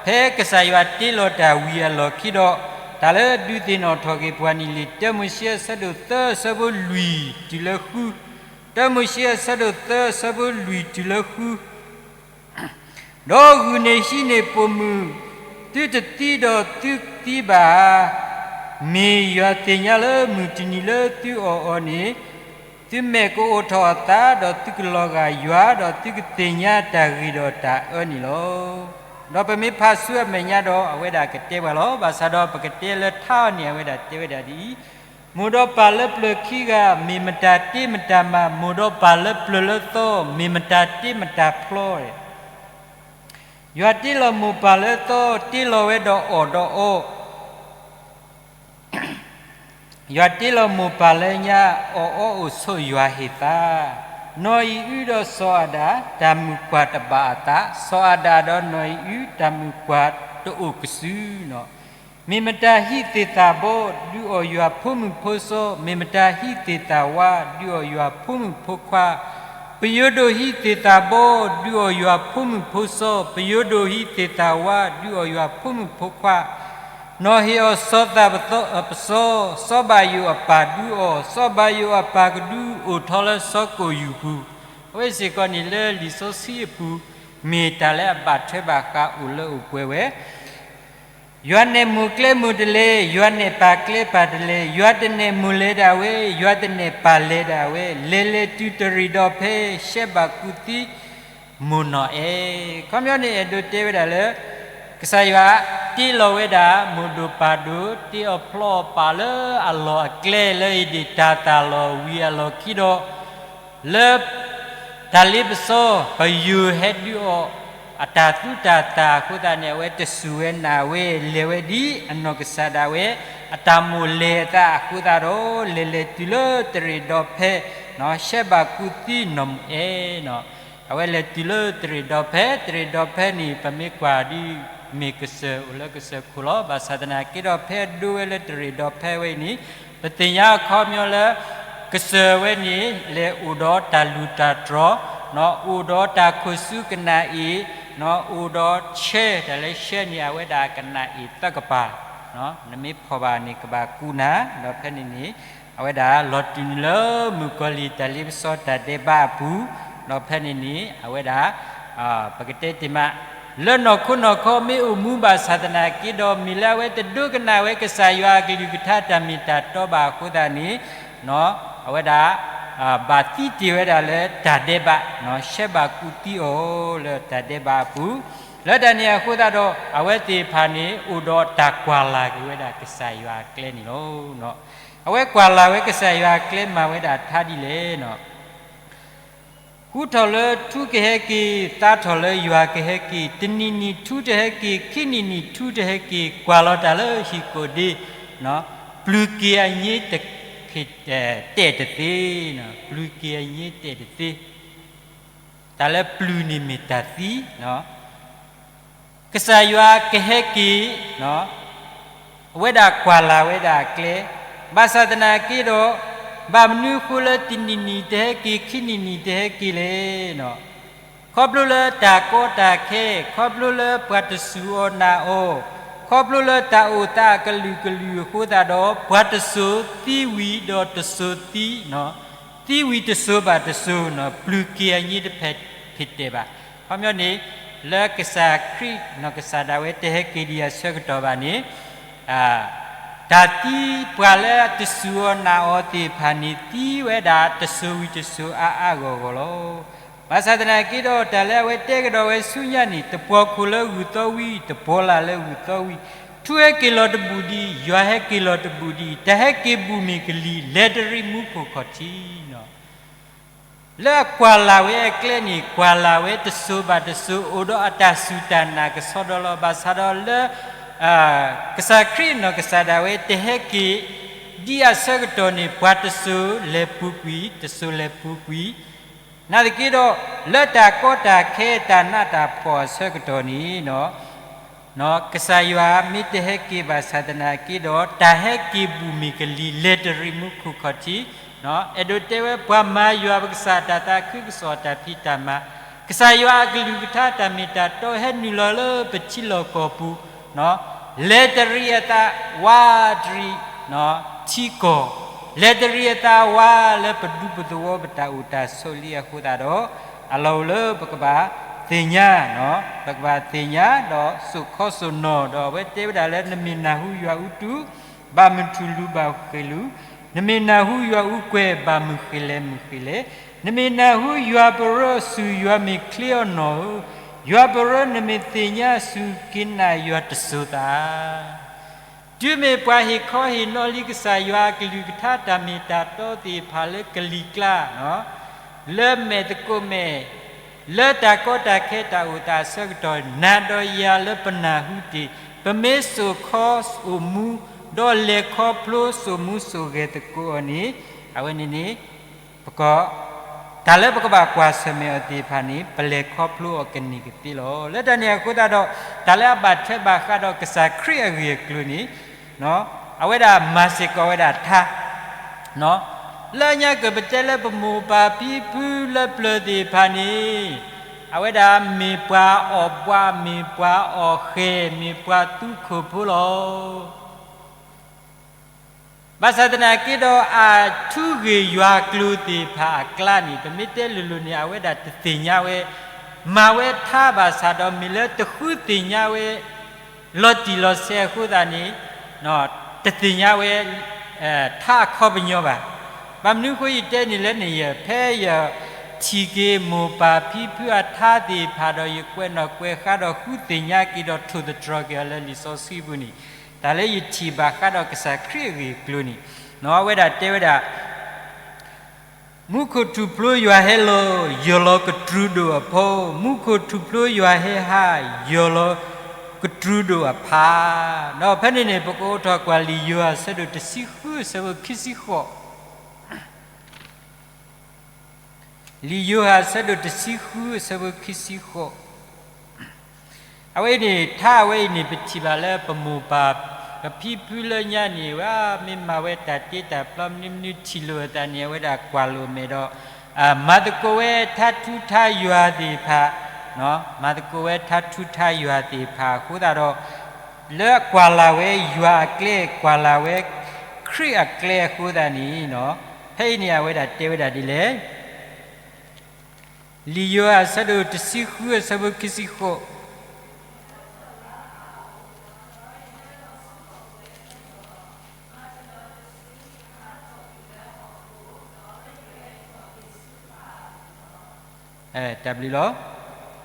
ဖဲကစၢ်ယွၤတ့လီၤတၢ်ဝံၤအလီၢ်ခံဒီး တၢ်လၢဒုးသ့ၣ်နီၣ်ထီၣ်က့ၤပှၤန့ၣ်လံာ်တၢမိၤၡ့အဆၢဒိၣ်သၢအဆၢဖိလွံၢ်တုၤလၢဃု, တၢမိၤၡ့အဆၢဒိၣ်သၢအဆၢဖိလွံၢ်တုၤလၢဃု ဒီးဂုၢ်န့ၢ်ဟံးန့ၢ်ပိာ်မုၣ်, သုတသံဒီးသုသံဘၣ်ဧါ. မ့ၢ်ယွၤသ့ၣ်ညါလၢမုၢ်တနံၤလၢသုအီၣ်အီၤန့ၣ် သုမဲာ်ကအိၣ်ထီၣ်အသး, ဒီးသုကလီၤဂာ်ယွၤ, ဒီးသုကသ့ၣ်ညါတၢ်ဂ့ၤဒီးတၢ်အၢန့ၣ်လီၤ. ဒီးပမ့ၢ်ဖးဆူအမဲာ်ညါဒီး အဝဲဒၣ်ကတဲပှၤလီၤ. ဘၣ်ဆၣ်ဒီးပကတဲလၢထါအီၤန့ၣ် အဝဲဒၣ်တဲဝဲဒၣ်ဒ်အံၤ, မိၢ်ဒီးပၢ်လၢပျၢၤခံဂၤ မ့ၢ်မတၤတ့မတၤမၤ, မိၢ်ဒီးပၢ်လၢပျၢၤလၢသီ မ့ၢ်မတၤတ့မတၤဖျီ ယွၤတ့လီၤမိၢ်ပၢ်လၢသီ တ့လီၤဝဲဒီးအီၣ်ဒီးအီ, ယွၤတ့လီၤမိၢ်ပၢ်လၢညါ အီၣ်အီအိၣ်ဆိးယွၤဟ့ၣ်သါ, နီၢ်အံၤအုဒီးစီၤအၤဒၣ် တၢ်မုၣ်ကွၢ်တဘၣ်အသး, စီၤအၤဒၣ်ဒီးနီၢ်အံၤအု တၢ်မုၣ်ကွၢ်တအိၣ်ကစုာ်နီၤ. မ့ၢ်မတၤဟံးသ့ၣ်သၣ်ဘီ ဒုးအီၣ်ယွၤဖိမုၣ်ဖိစီ, မ့ၢ်မတၤဟံးသ့ၣ်သၣ်ဝါ ဒုးအီၣ်ယွၤဖိမုၣ်ဖိခွါ, ပယိၤဒိၣ်ဟံးသ့ၣ်သၣ်ဘီ ဒုးအီၣ်ယွၤဖိမုၣ်ဖိစီ, ပယိၤဒိၣ်ဟံးသ့ၣ်သၣ်ဝါ ဒုးအီၣ်ယွၤဖိမုၣ်ဖိခွါ, နီၢ်ဟ့ၣ်အီၤစီၤသးပစီ, စီၤဘၣ်ယိၣ်အပၢ်ဒုးအီၣ်, စီၤဘၣ်ယိၣ်အပၢ်ကဒုအိၣ်ထီၣ်လၢစီၤကိၣ်ယူၢ်ပူၤ, အဝဲစ့ၢ်ကီးန့ၣ်လၢလံာ်စီဆှံအပူၤ မ့ၢ်တၢ်လၢအဘၣ်ထွဲဘၣ်ဃးအိၣ်လၢအိၣ်ပှဲၤဝဲ ယွၤနဲၣ်မိၢ်ကျဲမိၢ်တလဲ, ယွၤနဲၣ်ပၢ်ကျဲပၢ်တလဲ, ယွၤတနဲၣ်မိၢ်လဲၤဒၣ်ဝဲ, ယွၤတနဲၣ်ပၢ်လဲၤဒၣ်ဝဲ, လဲၤလဲၤတုၤတရ့ၣ်ဒီးဖဲ ရှဲဘၣ်ကူၣ်သံ မိၢ်နီၢ်အဲၣ်. ခီပညီန့ၣ် အဲၣ်ဒိးတဲဝဲဒၣ်လၢ ကစၢ်ယွၤတ့လီၤဝဲဒၣ် မိၢ်ဒိၣ်ပၢ်ဒိၣ် တ့အီၤဖျီအီၤပာ်လၢအလီၢ်အကျဲလၢအံၤဒၣ် တၢ်သၣ်လီၤဝံၤအလီၢ်ခံဒီး လၢ တၢ်လ့ပစီ ပယိၤဟဲဒုးအီၣ် အတၢ်သူတၢ်သၣ်အဃိသတးန့ၣ် အဝဲတစူၢ်ဝဲနာ်ဝဲ လဲၤဝဲဒ်အနီၢ်ကစၢ်ဒၣ်ဝဲ အတၢ်မိၣ်လဲၤအသးအဃိသတးဒီး လဲၤလဲၤတုၤလၢတရ့ၣ်ဒီးဖဲ ရှဲဘၣ်ကူၣ်သံနီၢ်မိၢ်အဲၣ်နီၤ. အဝဲလဲၤတုၤလၢတရ့ၣ်ဒီးဖဲ တရ့ၣ်ဒီးဖဲန့ၣ် ပမ့ၢ်ကွၢ်ဒ် မ့ၢ်ကစၢၢ်အိၣ်လၢကစၢၢ်ခိၣ်လီၤ. ဘၣ်ဆၣ်သနာ်က့ဒီး ဖဲအဒိဝဲလၢတရ့ၣ်ဒီးဖဲဝဲအံၤန့ၣ် ပသ့ၣ်ညါအခီပညီလၢ ကစၢၢ်ဝဲန့ၣ် လဲၤအိၣ်ဒီးတၢ်လူၢ်တၢ်တြီၤ, အိၣ်ဒီးတၢ်ခိၣ်ဆူကနၣ်အ့ၣ်, အိၣ်ဒီးရှဲ တၢ်လၢရှဲန့ၣ် အဝဲဒၣ်ကနၣ်အ့ၣ်သၢကပၤလီၤ. နမ့ၢ်ဖီၣ်ဘၣ်န့ၣ် ကဘၣ်ကူးနၤ, ဒီးဖဲန့ၣ်န့ၣ် အဝဲဒၣ်လီၤတုၤနုာ်လၢမုၣ်ကီၤလံၢ်တၢ်လ့ပစီတၢ်ဒဲးဘးအပူၤ, ဒီးဖဲန့ၣ်န့ၣ် အဝဲဒၣ် ပကတဲတ့ၢ်မး လၢနီၢ်ခိနီၢ်ခီမ့ၢ်အိၣ်မူဘၣ်ဆၣ်သနာ်က့ဒီး မ့ၢ်လၢအဝဲတဒိကနၣ်ဝဲကစၢ်ယွၤအကလုၢ်ကထါတၢ်မ့ၢ်တၢ်တီဘၣ်အဃိသတးန့ၣ် အဝဲဒၣ် ဘၣ်သံတ့ၢ်ဝဲဒၣ်လၢတၢ်ဒဲးဘး, ရှဲဘၣ်ကူးသံအီၤလၢတၢ်ဒဲးဘးအပူၤ, လၢတၢ်န့ၣ်အဃိသတးဒီး အဝဲသ့ၣ်တဖၣ်န့ၣ် အိၣ်ဒီးတၢ်ကွၢ်လၢ်က့ၤဝဲဒၣ်ကစၢ်ယွၤအကျဲန့ၣ်လီၤ. အဝဲကွၢ်လၢ်ဝဲကစၢ်ယွၤအကျဲမၤဝဲဒၣ်ထါဒ်လဲၣ်န့ၣ် ဟူထီၣ်လၢထူကဟဲက့ၤ, သါထီၣ်လၢယွၤကဟဲက့ၤ, တနံၤနံၤထူတဟဲက့ၤ, ခံနံၤနံၤထူတဟဲက့ၤ, ကွၢ်လီၤတၢ်လၢဟံၣ်ကိၣ်ဒ့, ပျုၤက့ၤအညိတ တဲာ်တသ့, ပျုၤက့ၤအညိတဲာ်တသ့, တၢ်လၢပျုၤန့ၣ်မ့ၢ်တၢ်သံ ကစၢ်ယွၤကဟဲက့ၤ, အဝဲဒၣ်ကွၢ်လၢ်ဝဲဒၣ်အကျဲ, ဘၣ်ဆၣ်သနာ်က့ဒီး ဘၣ်မနုၤအဃိလၢတနံၤနံၤတဟဲက့ၤ ခံနံၤနံၤတဟဲက့ၤလဲၣ်န့ၣ်, ခီဖျိလၢတၢ်ကီတၢ်ခဲ, ခီဖျိလၢပှၤတစူၢ်အီၤနာ်အီၤ, ခီဖျိလၢတၢ်အိၣ်သးအကလုာ်ကလုာ်အဃိသတးဒီး ပှၤတစိၤသံဝံၤဒီးတစိၤသံ သံဝံၤတစိၤဘၣ်တစိၤန့ၣ် ပျုၤက့ၤအညိတဖဲးဖဲးတဲာ်ဘၣ်. ခီပညီန့ၣ် လၢကစၢ်ခရံာ်န့ၣ် ကစၢ်ဒၣ်ဝဲတဟဲက့ၤဒံးအဆၢကတီၢ်ဘၣ်န့ၣ် တၢ်သံပှၤလၢတစူၢ်အီၤနာ်အီၤသ့ၣ်တဖၣ်န့ၣ် သံဝဲဒၣ်တစိၤဝံၤတစိၤအါအါဂီၢ်ဂီၢ်လီၤ. ဘၣ်ဆၣ်သနာ်က့ဒီး တၢ်လၢအဝဲတဲကဒီးဝဲဆူညါန့ၣ် တပှီၤခိၣ်လၢဂုၢ်သီဝံၤ တပှီၤလၢ်လၢဂုၢ်သီဝံၤ, ထူဟဲက့ၤလီၤတဘူၣ်ဒံး, ယွၤဟဲက့ၤလီၤတဘူၣ်ဒံး, တၢ်ဟဲက့ၤဘူၣ်မ့ၢ်ကလံၤ လဲၤတရံးမူခိၣ်ခီၣ်ထံးန့ၣ် လၢအကွၢ်လၢ်ဝဲအကျဲန့ၣ် ကွၢ်လၢ်ဝဲတစိၤဘၣ်တစိၤ အိၣ်ဒီးအတၢ်စူၢ်တၢ်နာ်ကဆှီဒီးလီၤ. ဘၣ်ဆၣ်ဒီးလၢ ကစၢ်ခရံာ်န့ၣ် ကစၢ်ဒၣ်ဝဲတဟဲက့ၤ ဒ်အဆၢကတီၢ်န့ၣ် ပှၤတစိၤလဲၤပူၤကွံာ် တစိၤလဲၤပူၤကွံာ်, နာ်သက့ဒီး လၢတၢ်ကီတၢ်ခဲတၢ်နးတၢ်ဖှီၣ်အဆၢကတီၢ်န့ၣ် ကစၢ်ယွၤမ့ၢ်တဟဲက့ၤဘၣ်ဆၣ်သနာ်က့ဒီး တၢ်ဟဲက့ၤဘူၣ်မ့ၢ်ကလံၤ လဲၤတရံးမူခိၣ်ခီၣ်ထံး, အဲၣ်ဒိးတဲဝဲပှၤမၤယွၤပကစၢ်တၢ်သးခုကစီၣ်တၢ်ဖံးတၢ်မၤ, ကစၢ်ယွၤအကလုၢ်ကထါတၢ်မ့ၢ်တၢ်တီဟဲနုာ်လီၤလၢပထံလီၢ်ကီၢ်ပူၤ, လဲၤတရံးအသးဝးတရံး ထံကီၢ်, လဲၤတရံးအသးဝးလၢပဒူပသဝီပတၢ်အိၣ်တၢ်ဆိးလံအဃိသတးဒီး အလီၢ်အိၣ်လၢပကဘၣ်သ့ၣ်ညါ, ပကဘၣ်သ့ၣ်ညါဒီးစိာ်ခီစိာ်နီၢ်ဒီး အဝဲတဲဝဲဒၣ်လၢ နမ့ၢ်နၢ်ဟူယွၤအူတူၢ် ဘၣ်မုၢ်ထူၣ်လူၤဘၣ်ဃ့ၢ်လူၤ, နမ့ၢ်နၢ်ဟူယွၤအူကွဲၤ ဘၣ်မုၢ်ဃ့ၢ်လဲၤမုၢ်ဃ့ၢ်လဲၤ, နမ့ၢ်နၢ်ဟူယွၤပရၢ စူၢ်ယွၤမ့ၢ်ချ့အီၤနီၢ်ဧၢ, ယွၤပရၢ နမ့ၢ်သ့ၣ်ညါ စူၢ်က့ၤနာ်ယွၤတစိၤသး တုၤမ့ၢ်ပှၤဟ့ၣ်ခီဟ့ၣ်နီၤလံကစၢ်ယွၤအကလုၢ်ကထါတၢ်မ့ၢ်တၢ်တီသ့ၣ်တဖၣ်လၢကလံၤကျါ, လၢမဲာ်သကိးမဲာ်, လၢတၢ်ကီတၢ်ခဲတၢ်အိၣ်သးအဆၢကတီၢ် နၤဒီးယၤလၢပနၢ်ဟူတ့ၢ်, ပမ့ၢ်စိာ်ခီစိာ်မူ, ဒီးလဲၤခီဖျိစိာ်မူစိာ်ဂဲၤသကိးအီၤန့ၣ်, အဝဲန့ၣ်န့ၣ် ပက တၢ်လၢပကဘၣ်ကွၢ်ဆၢၣ်မဲာ်အီၤသ့ၣ်တဖၣ်န့ၣ် ပလဲၤခီဖျိအီၤကန့ၢ်ကသ့လီၤ. လၢတၢ်န့ၣ်အဃိသတးဒီး တၢ်လၢအဘၣ်ထွဲဘၣ်ဃးဒီးကစၢ်ခရံာ်အဂ့ၢ်အကျိၤန့ၣ် အဝဲဒၣ်မၤစ့ၢ်ကီးဝဲဒၣ်ထါ, လၢညါကပတဲလၢပမိၢ်ပၢ်ဖံဖုလၢပျၢၤသ့ၣ်တဖၣ်န့ၣ် အဝဲဒၣ်မ့ၢ်ပှၤအီၣ်ဘှး မ့ၢ်ပှၤအီၣ်ဃဲၤ မ့ၢ်ပှၤသူခိၣ်ဖိလီၤ. ဘၣ်ဆၣ်သနာ်က့ဒီး အထူဂ့ၢ်ယွၤကျိၤသ့ၣ်တဖၣ်အကျါန့ၣ် ပမ့ၢ်တဲလိၤလိၤန့ၣ် အဝဲဒၣ်တသ့ၣ်ညါဝဲ, မၤဝဲထါဘၣ်ဆၣ်ဒီး မ့ၢ်လၢတဃုသ့ၣ်ညါဝဲ လီၤတံၢ်လီၤဆဲးအဃိသတးန့ၣ် တသ့ၣ်ညါဝဲ ထါအခီပညီဘၣ်. ဘၣ်မနုၤအဃိယတဲန့ၣ်လဲၣ်န့ၣ် ယဖဲယထံၣ်က့ၤမိၢ်ပၢ်ဖံဖုအထါသ့ၣ်တဖၣ်ဒီး ယကွဲးနီၣ်ကွဲးဃါဒီးဃုသ့ၣ်ညါက့ၤဒီးထိၣ်သတြီၤက့ၤအီၤလၢလံာ်စီဆှံပူၤန့ၣ် တၢ်လၢယထံၣ်ဘၣ်ဃးဒီးကစၢ်ခရံာ်အဂ့ၢ်အကျိၤန့ၣ် အဝဲဒၣ်တဲဝဲဒၣ် မူခိၣ်ထူၣ်ဖျိယွၤဟဲလီၤ ယီၢ်လီၤကတြူဒိၣ်အဖီ, မူခိၣ်ထူၣ်ဖျိယွၤဟဲဟး ယီၢ်လီၤကတြူဒိၣ်အဖီ, ဒီးဖဲန့ၣ်န့ၣ် ပကအိးထီၣ်ကွၢ်လံာ်ယိၤဟၣ်အဆၢဒိၣ်တဆံဃုအဆၢဖိခံဆံဃိး လံာ်ယိၤဟၣ်အဆၢဒိၣ်တဆံဃုအဆၢဖိခံဆံဃိး အဝဲအံၤန့ၣ် ထါအဝဲအံၤန့ၣ် ပထံၣ်ဘၣ်လၢပမိၢ်ပၢ် ပဖံဖုလၢညါန့ၣ် ဝဲမ့ၢ်မၤဝဲတၢ်တ့တၢ်ဖျီ မနုၤမနုၤထံၣ်လိာ်အသးန့ၣ် အဝဲဒၣ်ကွၢ်လိာ်မဲာ်ဒီး မၤသကိးဝဲထါထူထါယွၤသ့ၣ်တဖၣ်, မၤသကိးဝဲထါထူထါယွၤသ့ၣ်တဖၣ်အဃိသတးဒီး လၢကွၢ်လၢ်ဝဲယွၤအကျဲ ကွၢ်လၢ်ဝဲခရံာ်အကျဲအဃိသတးန့ၣ်, ဖဲအံၤန့ၣ် အဝဲဒၣ်တဲဝဲဒၣ်ဒ်လဲၣ်. လံာ်ယိၤဟၣ်အဆၢဒိၣ်တဆံဃုအဆၢဖိခံဆံဃိး တၢ်ဘျုးလီၤ.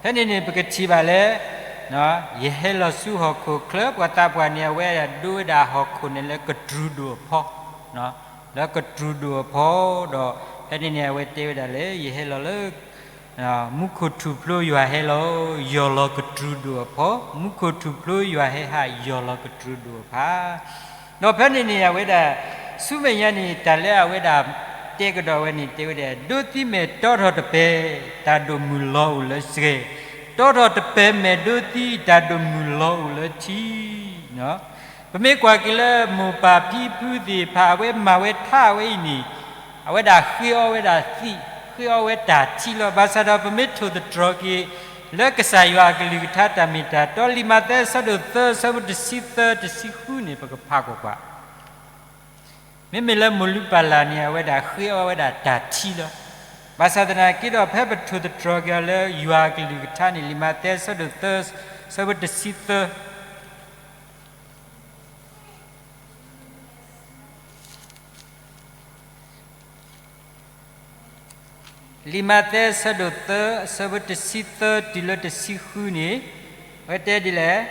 ဖဲန့ၣ်န့ၣ် ပကထံၣ်ဘၣ်လၢ ယဟဲလီၤဆူဟီၣ်ခိၣ်ချၢ ပှၤသးပှၢ်န့ၣ် အဝဲဒၣ်ဒိဝဲဒၣ်ဟီၣ်ခိၣ်န့ၣ်လၢကတြူၢ်ဒိၣ်အဖီ, လၢကတြူၢ်ဒိၣ်အဖီ, ဒီးဖဲန့ၣ်န့ၣ် အဝဲတဲဝဲဒၣ်လၢ ယဟဲလီၤလၢ မူခိၣ်ထူၣ်ဖျိယွၤဟဲလီၤ ယီၢ်လီၤကတြူၢ်ဒိၣ်အဖီ, မူခိၣ်ထူၣ်ဖျိယွၤဟဲဟး ယီၢ်လီၤကတြူၢ်ဒိၣ်အဖီ. ဒီးဖဲန့ၣ်န့ၣ် အဝဲဒၣ် ဆူမဲာ်ညါန့ၣ် တၢ်လၢအဝဲဒၣ်တဲကဒီးဝဲန့ၣ် တဲဝဲဒၣ် ဒိးသံမဲာ်တီထီၣ်တပဲာ် တၢ်ဒိၣ်မုၢ်လီၤအိၣ်လၢစှဲၤ, တီထီၣ်တပဲာ်မဲာ်ဒိးသံ တၢ်ဒိၣ်မုၢ်လီၤအိၣ်လၢထံ ပမ့ၢ်ကွၢ်က့ၤလၢမိၢ်ပၢ်ဖံဖုသ့ၣ်တဖၣ် အဝဲမၤဝဲထါဝဲအံၤန့ၣ်, အဝဲဒၣ်ဃ့အီဝဲဒၣ်သံ, ဃ့အီဝဲတၢ်ထံလီၤ. ဘၣ်ဆၣ်ဒီးပမ့ၢ်ထိၣ်သတြီၤက့ၤ လၢကစၢ်ယွၤအကလုၢ်ကထါတၢ်မ့ၢ်တၢ်တီ လံာ်မးသဲအဆၢဒိၣ်သၢ အဆၢဖိတဆံသၢ တဆံဃုန့ၣ် ပကဖးကွၢ်ကွၢ် မ့မ့ၢ်လၢမိၢ်လုၢ်ပၢ်လၢ်န့ၣ် အဝဲဒၣ်ဃ့အီဝဲဒၣ်တၢ်ထံလီၤ. ဘၣ်ဆၣ်သနာ်က့ဒီး ဖဲပထိၣ်သတြီၤက့ၤအီၤလၢယွၤအကလုၢ်ကထါန့ၣ် လံာ်မးသဲအဆၢဒိၣ်သၢ အဆၢဖိတဆံသၢ လံာ်မးသဲအဆၢဒိၣ်သၢ အဆၢဖိတဆံသၢတုၤလၢတဆံဃုန့ၣ်, အဝဲတဲဒ်လဲၣ်.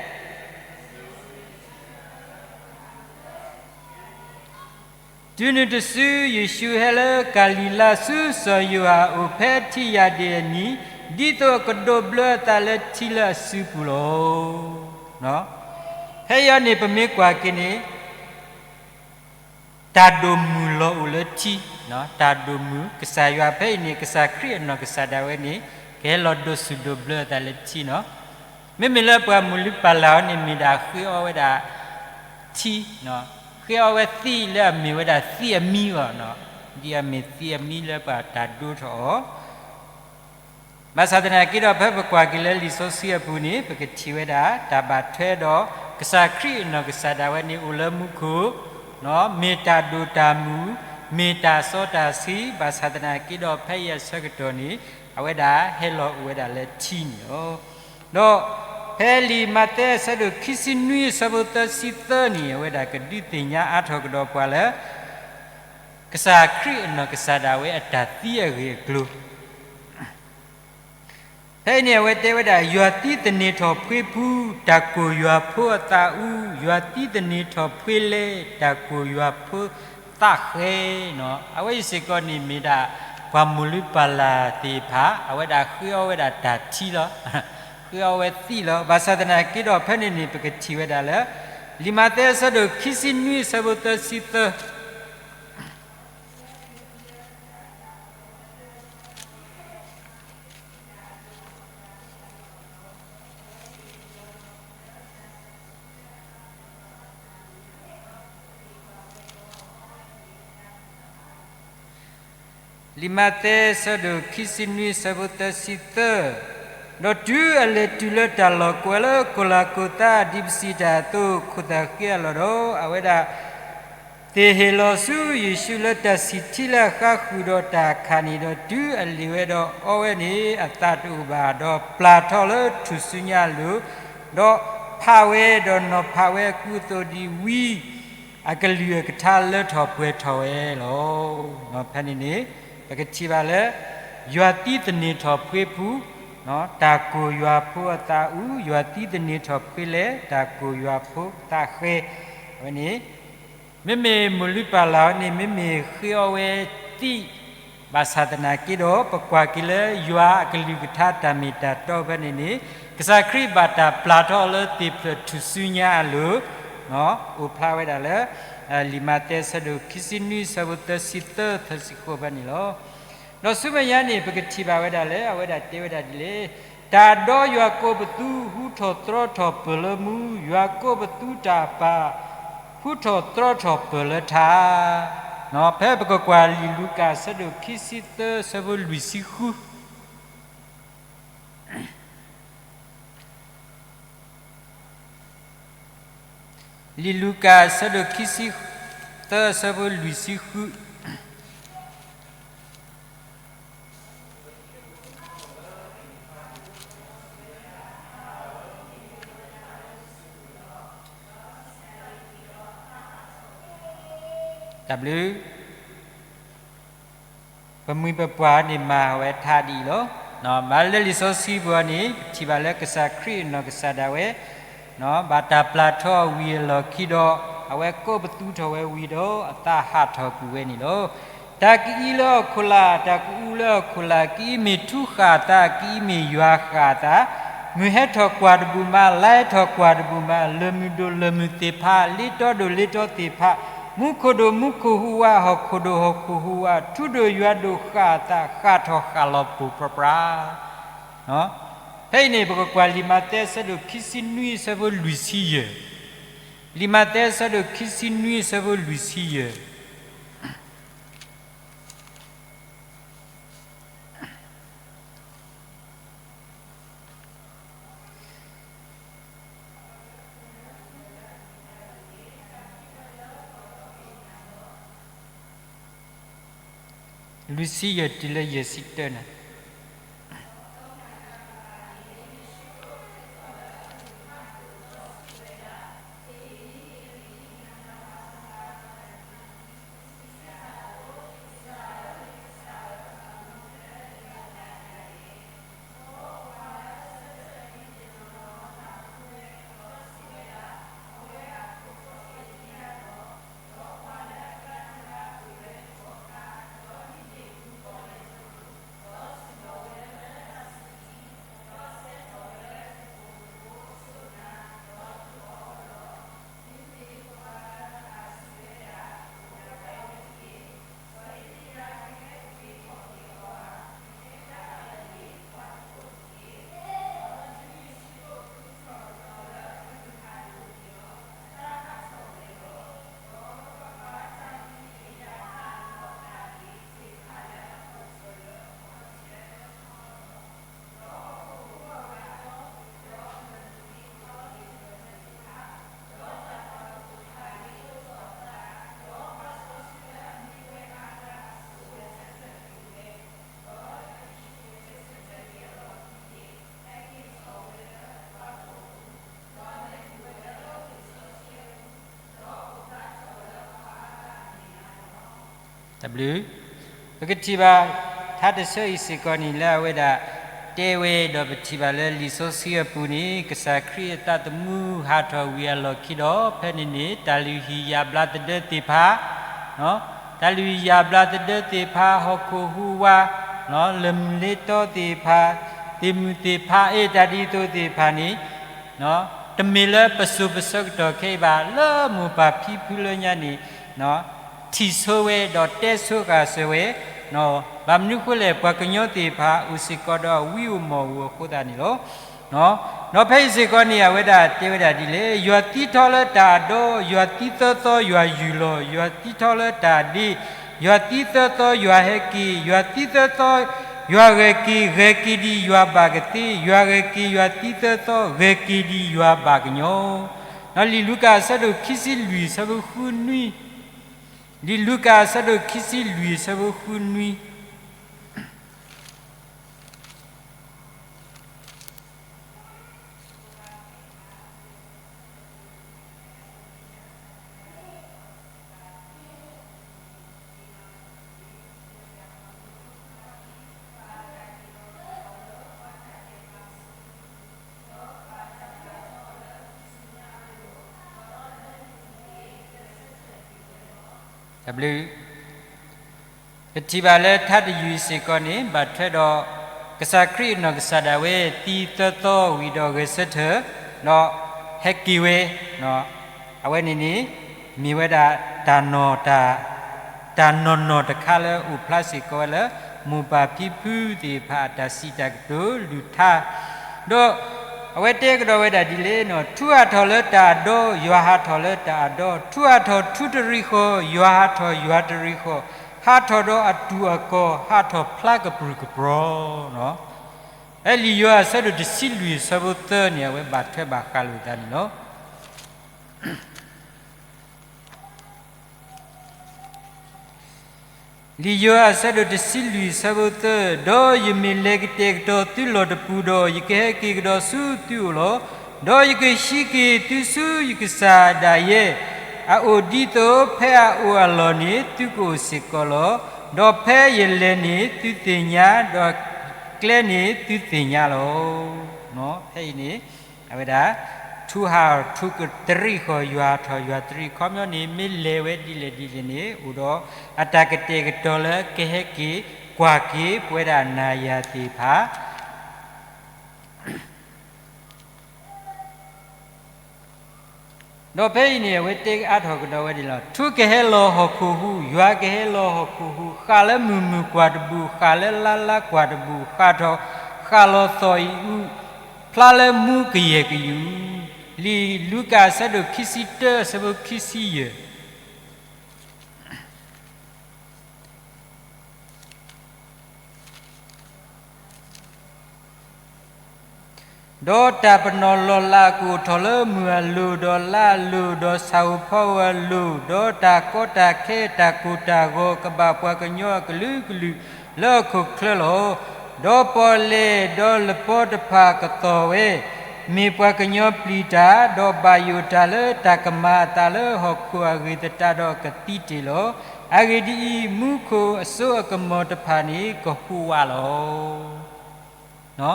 တုၤနုၤတစု ယ့ၣ်ၡူးဟဲလၢကၤလံၤလါဆူစီၤယိၤဟၣ်အအိၣ် ဖဲထံယၣ်ဒ့ၣ်အနံၤ, ဒ်သိးအကဒိးဘျၢအသးလၢထံလၢအစုပူၤလီၤ. ဖဲအံၤန့ၣ် ပမ့ၢ်ကွၢ်က့ၤန့ၣ် တၢ်ဒိၣ်မုၢ်လီၤအိၣ်လၢထံ, တၢ်ဒိၣ်မုၢ် ကစၢ်ယွၤဖဲအံၤန့ၣ် ကစၢ်ခရံာ်အနီၢ်ကစၢ်ဒၣ်ဝဲန့ၣ် ကဟဲလီၤဒိးစူၣ်ဒိးဘျၢအသးလၢထံနီၤ. မ့မ့ၢ်လၢပှၤမိၢ်လုၢ်ပၢ်လၢ်အီၤန့ၣ် မ့ၢ်ဒၣ်ဃ့အီဝဲဒၣ်ထံ, ဃ့အီဝဲသံလၢအမ့ၢ်ဝဲဒၣ်သံအမံဘၣ်, ဒ်အမ့ၢ်သံအမံလၢပှၤတၢ်ဒိထီၣ်အီၤ ဘၣ်ဆၣ်သနာ်က့ဒီး ဖဲပကွၢ်က့ၤလၢလံာ်စီဆှံအပူၤန့ၣ် ပကထံၣ်ဝဲဒၣ် တၢ်ဘၣ်ထွဲဒီး ကစၢ်ခရံာ်အနီၢ်ကစၢ်ဒၣ်ဝဲန့ၣ် အိၣ်လၢမူခိၣ်, မ့ၢ်တၢ်ဒိၣ်တၢ်မုၢ်, မ့ၢ်တၢ်စီတၢ်ဆှံ, ဘၣ်ဆၣ်သနာ်က့ဒီး ဖဲအံၤအဆၢကတီၢ်န့ၣ် အဝဲဒၣ်ဟဲလီၤအိၣ်ဝဲဒၣ်လၢထံန့ၣ်လီၤ. ဒီးဖဲလံာ်မးသဲအဆၢဒိၣ်ခံဆံနွံအဆၢဖိသၢဆံသၢန့ၣ် အဝဲဒၣ်ကဒုးသ့ၣ်ညါအါထီၣ်ကဒီးပှၤလၢ ကစၢ်ခရံာ်အနီၢ်ကစၢ်ဒၣ်ဝဲအတၢ်သံအဂ့ၢ်အကျိၤ ဖဲအံၤန့ၣ် အဝဲတဲဝဲဒၣ် ယွၤသံသန့ၤထီၣ်ဖှ့ဖု တၢ်ကိၢ်ယွၤဖိအသးအူ, ယွၤသံသန့ၤထီၣ်ဖှ့လဲ တၢ်ကိၢ်ယွၤဖိသးဃဲနီၤ. အဝဲအံၤစ့ၢ်ကီးန့ၣ်မ့ၢ်ဒၣ် ပှၤမိၢ်လုၢ်ပၢ်လၢ်သ့ၣ်တဖၣ် အဝဲဒၣ်ဃ့အီဝဲဒၣ်တၢ်ထံလီၤ. ဃ့အီဝဲသံလီၤ. ဘၣ်ဆၣ်သနာ်က့ဒီး ဖဲန့ၣ်န့ၣ် ပကထံၣ်ဝဲဒၣ်လၢ လံာ်မးသဲအဆၢဒိၣ်ခံဆံနွံအဆၢဖိသၢဆံသၢ လံာ်မးသဲ အဆၢဒိၣ်ခံဆံနွံ အဆၢဖိသၢဆံသၢ, ဒီးတုၤအလဲၤတုၤလၢတၢ်လီၢ်ကိးဝဲလၢ ကိၢ်လၤကိၤသါ ဒ်ပစံးတၢ်အသိး ခိၣ်သၣ်ဃံအလီၢ်ဒီး အဝဲဒၣ် သ့ၣ်ဟ့ၣ်လီၤဆူယ့ၣ်ၡူးလၢတၢ်ဆံၣ်ထံလၢအဃါဃုာ်ဒီးတၢ်ခးန့ၣ်ဒီး တုၤအလံၤဝဲဒီးအီဝဲန့ၣ် အသးတအိၣ်ဘၣ်, ဒီးပျၢ်ထီၣ်လၢထူၣ်စုညါအလိၤ, ဒီးဖးဝဲ, ဒီးနီၤဖးဝဲအကူအသိးဒ်ဝံအကလုၢ်အကထါလၢထီၣ်ပှဲၤထီၣ်ဝဲလီၤ. ဖဲန့ၣ်န့ၣ် ပကထံၣ်ဘၣ်လၢ ယွၤသံသန့ၤထီၣ်ဖှ့ဖု တၢ်ကိၢ်ယွၤဖိအသးအူ, ယွၤသံသန့ၤထီၣ်ဖှ့လဲ တၢ်ကိၢ်ယွၤဖိသးဃဲ, အဝဲန့ၣ် မ့မ့ၢ်မိၢ်လုၢ်ပၢ်လၢ်အီၤန့ၣ် မ့မ့ၢ်ဃ့အီဝဲသံ ဘၣ်ဆၣ်သနာ်က့ဒီး ပကွၢ်က့ၤလၢယွၤအကလုၢ်ကထါတၢ်မ့ၢ်တၢ်တီဖဲန့ၣ်န့ၣ် ကစၢ်ခရံာ်ဘၣ်တၢ်ပျၢ်ထီၣ်လၢသ့ၣ်ဖျၢၣ်ထူၣ်စုညါအလိၤ အိၣ်ဖျါဝဲဒၣ်လၢ လံာ်မးသဲအဆၢဒိၣ်ခံဆံနွံ အဆၢဖိသၢဆံသၢ သၢဆံဃိးဖဲန့ၣ်လီၤ. ဒီးဆူမဲာ်ညါန့ၣ် ပကထံၣ်ဘၣ်ဝဲဒၣ်လၢ အဝဲဒၣ်တဲဝဲဒၣ်ဒ်လဲၣ်, တၢ်ဒီးယွၤကိးပသူ ဟူထီၣ်သြီထီၣ်ပၢၢ်လၢမူ, ယွၤကိးပသူတၢ်ပာ် ဟူထီၣ်သြီထီၣ်ပၢၢ်လၢထါ, ဖဲပကကွၢ်လံာ်လူၤကၣ်အဆၢဒိၣ်ခံဆံသၢ အဆၢဖိလွံၢ်ဆံဃု လံာ်လူၤကၣ်အဆၢဒိၣ်ခံဆံသၢ အဆၢဖိလွံၢ်ဆံဃု လံာ်လူၤကၣ်အဆၢဒိၣ်ခံဆံသၢအဆၢဖိလွံၢ်ဆံဃု တၢ်ဘျုး ပမှံၤပပှၢ်န့ၣ်မၤဝဲထါဒ်အံၤလီၤ. မ့ၢ်လၢလံာ်စီဆှံပူၤန့ၣ် ပထံၣ်ဘၣ်လၢကစၢ်ခရံာ်အနီၢ်ကစၢ်ဒၣ်ဝဲ ဘၣ်တၢ်ပျၢ်ထီအီၤဝံၤအလီၢ်ခံဒီး အဝဲကိးပသူထီၣ်ဝဲဝံၤဒီး အသးဟးထီၣ်ကွံာ်ဝဲန့ၣ်လီၤ. တၢ်ကအံးလၢဟီၣ်ခိၣ်လာ်, တၢ်ကအူလၢဟီၣ်ခိၣ်လာ်, ကအံးမ့ၢ်ထူဃာ်အသး, ကအံးမ့ၢ်ယွၤဃာ်အသး, မုၢ်ဟဲထီၣ်ကွၢ်တဘူၣ်မး, လါဟဲထီၣ်ကွၢ်တဘူၣ်မး, လၢၢ်မုၢ်ဒိၣ်လၢၢ်မုၢ်သ့ၣ်ဖး, လ့တီဒိၣ်လ့တီသ့ၣ်ဖး, မူခိၣ်ဒိၣ်မူခိၣ်ဟူးဝး, ဟီၣ်ခိၣ်ဒိၣ်ဟီၣ်ခိၣ်ဟူးဝး, ထူဒိၣ်ယွၤဒိၣ်ဃာ်အသး, ဃာ်ထီၣ်ဃာ်လီၤပိၢ်ပြးပြး. ဖဲအံၤန့ၣ် ပကကွၢ်လံာ်မးသဲအဆၢဒိၣ်ခံဆံနွံအဆၢဖိလွံၢ်ဆံယဲၢ်, လံာ်မးသဲအဆၢဒိၣ်ခံဆံနွံအဆၢဖိလွံၢ်ဆံယဲၢ် လွံၢ်ဆံယဲၢ်တုၤလၢယဲၢ်ဆံတၢန့ၣ် တၢ်ဘျုး, ပကထံၣ်ဘၣ် ထါတဆၢအံၤစ့ၢ်ကီးန့ၣ် လၢအဝဲဒၣ် တဲဝဲဒီးပထံၣ်ဘၣ်လၢလံာ်စီဆှံအပူၤန့ၣ် ကစၢ်ခရံာ်အသးသမူဟးထီၣ်ဝံၤအလီၢ်ခံဒီး ဖဲန့ၣ်န့ၣ် တၢ်လုၢ်ဟံၣ်ယၣ်ဘျါသဒၢသ့ၣ်တဖၣ် တၢ်လုၢ်ဟံၣ်ယၣ်ဘျါသဒၢသ့ၣ်တဖၣ် ဟီၣ်ခိၣ်ဟူးဝး လၢၢ်မုၢ်လ့တီသ့ၣ်တဖၣ် သ့ၣ်မုၢ်သ့ၣ်ဖး အ့ၣ်တၢ်ဒ်သိးသ့ၣ်တဖၣ်န့ၣ် တမ့ၢ်လၢပစိၤပဆၢကတီၢ်ခဲအံၤဘၣ်, လၢမိၢ်ပၢ်ဖံဖုလၢညါန့ၣ် ထံၣ်ဆိဝဲဒီးတဲဆိဃာ်စၢၤဝဲ, ဘၣ်မနုၤဃိလဲၣ် ပှၤကညီသ့ၣ်တဖၣ် အိၣ်စ့ၢ်ကီးဒီးဝံဧိၤမီၣ်ဧိၤအဃိသတးန့ၣ်လီၤ. ဒီးဖဲအံၤစ့ၢ်ကီးန့ၣ် အဝဲဒၣ်တဲဝဲဒၣ်ဒ်လဲၣ်, ယွၤသံထီလၢတၢ်အဒီ, ယွၤသံသၢသီယွၤယုၢ်လီၤ, ယွၤသံထီလၢတၢ်အဒ့, ယွၤသံသၢသီယွၤဟဲက့ၤ, ယွၤသံသၢသီယွၤဂဲၤက့ၤ, ဂဲၤက့ၤဒ်ယွၤဘၣ်ကသ့, ယွၤဂဲၤက့ၤ, ယွၤသံသၢသီ ဂဲၤက့ၤဒ်ယွၤဘၣ်ကညီ. ဒီးလံာ်လူၤကၣ်အဆၢဒိၣ်ခံဆံလွံၢ်အဆၢဖိဃုနွံ, လံာ်လူၤကၣ်အဆၢဒိၣ်ခံဆံလွံၢ်အဆၢဖိဃုနွံ တၢ်ဘျုး, ပထံၣ်ဘၣ်လၢထါတယုၢ်အံၤစ့ၢ်ကီးန့ၣ် ဘၣ်ထွဲဒီး ကစၢ်ခရံာ်အနီၢ်ကစၢ်ဒၣ်ဝဲ သံသၢသီဝံၤဒီးဂဲၤဆၢထၢၣ် ဒီးဟဲက့ၤဝဲ, အဝဲန့ၣ်န့ၣ် မ့ၢ်ဝဲဒၣ်တၢ်နီၢ်တၢ် တၢ်နီၢ်နီၢ်တခါလၢအိၣ်ဖျါစ့ၢ်ကီးဝဲလၢ မိၢ်ပၢ်ဖံဖုသ့ၣ်တဖၣ်အတၢ်စံးတၢ်ကတိၤလုၢ်ထါ, ဒီးအဝဲတဲကဒီးဝဲဒၣ်ဒ်လဲၣ်န့ၣ်, ထူဟးထီၣ်လၢတၢ်အဒီ, ယွၤဟးထီၣ်လၢတၢ်အဒီ, ထူဟးထီၣ်ထူတရံးဃီ, ယွၤဟးထီၣ်ယွၤတရံးဃီ, ဟးထီၣ်ဒီးအတူၢ်အကီၢ်, ဟးထီၣ်ဖျါကပြုၢ်ကပြီၤ. ဖဲလံာ်ယိၤဟၣ်အဆၢဒိၣ်တဆံလွံၢ်အဆၢဖိသၢန့ၣ် အဝဲဘၣ်ထွဲဘၣ်ဃးလိာ်သးန့ၣ်လီၤ. လံာ်ယိၤဟၣ်အဆၢဒိၣ်တဆံလွံၢ်အဆၢဖိသၢ, ဒီးယမ့ၢ်လဲၤကတဲာ်ကတီၤသုလီၢ်တပူၤဒီး, ယကဟဲက့ၤကဒီးဆူသုအိၣ်လီၤ. ဒီးယကဟံးက့ၤသုဆူယကစၢ်ဒၣ်ယဲအအိၣ်, ဒ်သိးဖဲအအိၣ်အလီၢ်န့ၣ်သုကအိၣ်စ့ၢ်ကီးလီၤ. ဒီးဖဲယလဲၤန့ၣ်သုသ့ၣ်ညါ, ဒီးကျဲန့ၣ်သုသ့ၣ်ညါလီၤ. ဖဲအံၤန့ၣ် အဝဲဒၣ် ထူဟးထူတရံးဃီၤ ယွၤထီၣ်ယွၤတရံး ခီပညီန့ၣ် မ့ၢ်လဲၤဝဲဒ်လဲၣ်ဒ်လဲၣ်န့ၣ် အိၣ်ဒီးအတၢ်ကတဲာ်ကတီၤလၢကဟဲက့ၤကွၢ်က့ၤပဝဲဒၣ်နၤယၤသ့ၣ်တဖၣ် ဒီးဖဲအံၤန့ၣ် အဝဲတဲအါထီၣ်ကဒီးဝဲဒၣ်လီၤ. ထူကဟဲလီၤဟီၣ်ခိၣ်ဟူး, ယွၤကဟဲလီၤဟီၣ်ခိၣ်ဟူး, ဃၣ်လၢမုၢ်မုၢ်ကွၢ်တဘူၣ်, ဃၣ်လၢလါလါကွၢ်တဘူၣ်, ဃၣ်ထီၣ်, ဃၣ်လီၤသီၣ်အံၤအူ, ဖျါလၢမူကယဲၢ်ကယူၤ. လံာ်လူၤကၣ်အဆၢဒိၣ်ခံဆံတၢ အဆၢဖိခံဆံယဲၢ် ဒီးတၢ်ပနီၣ်လီၢ်လၤကအိၣ်ထီၣ်လၢမုၢ်အလိၤ, ဒီးလါအလိၤ, ဒီးဆၣ်ဧိၤဖီဧိၤအလိၤ, ဒီးတၢ်ကီတၢ်ခဲတၢ်ကိၢ်တၢ်ဂီၤကဘၣ်ပှၤကညီအကလုာ်ကလုာ်လၢဟီၣ်ခိၣ်ချၢလီၤ. ဒီးပီၣ်လဲၣ်ဒီးလပီတဖၣ်ကသီၣ်ဝဲ, မ့ၢ်ပှၤကညီပျံၤတၢ်, ဒီးဘၣ်ယိၣ်တၢ်လၢတၢ်ကမၤအသးလၢဟီၣ်ခိၣ်အဂ့ၢ်သတးဒီးကသံတ့ၢ်လီၤ. အဂ့ၢ်ဒ်အံၤ, မူခိၣ်အစိအကမီၤတဖၣ်န့ၣ်ကဟူးဝးလီၤ.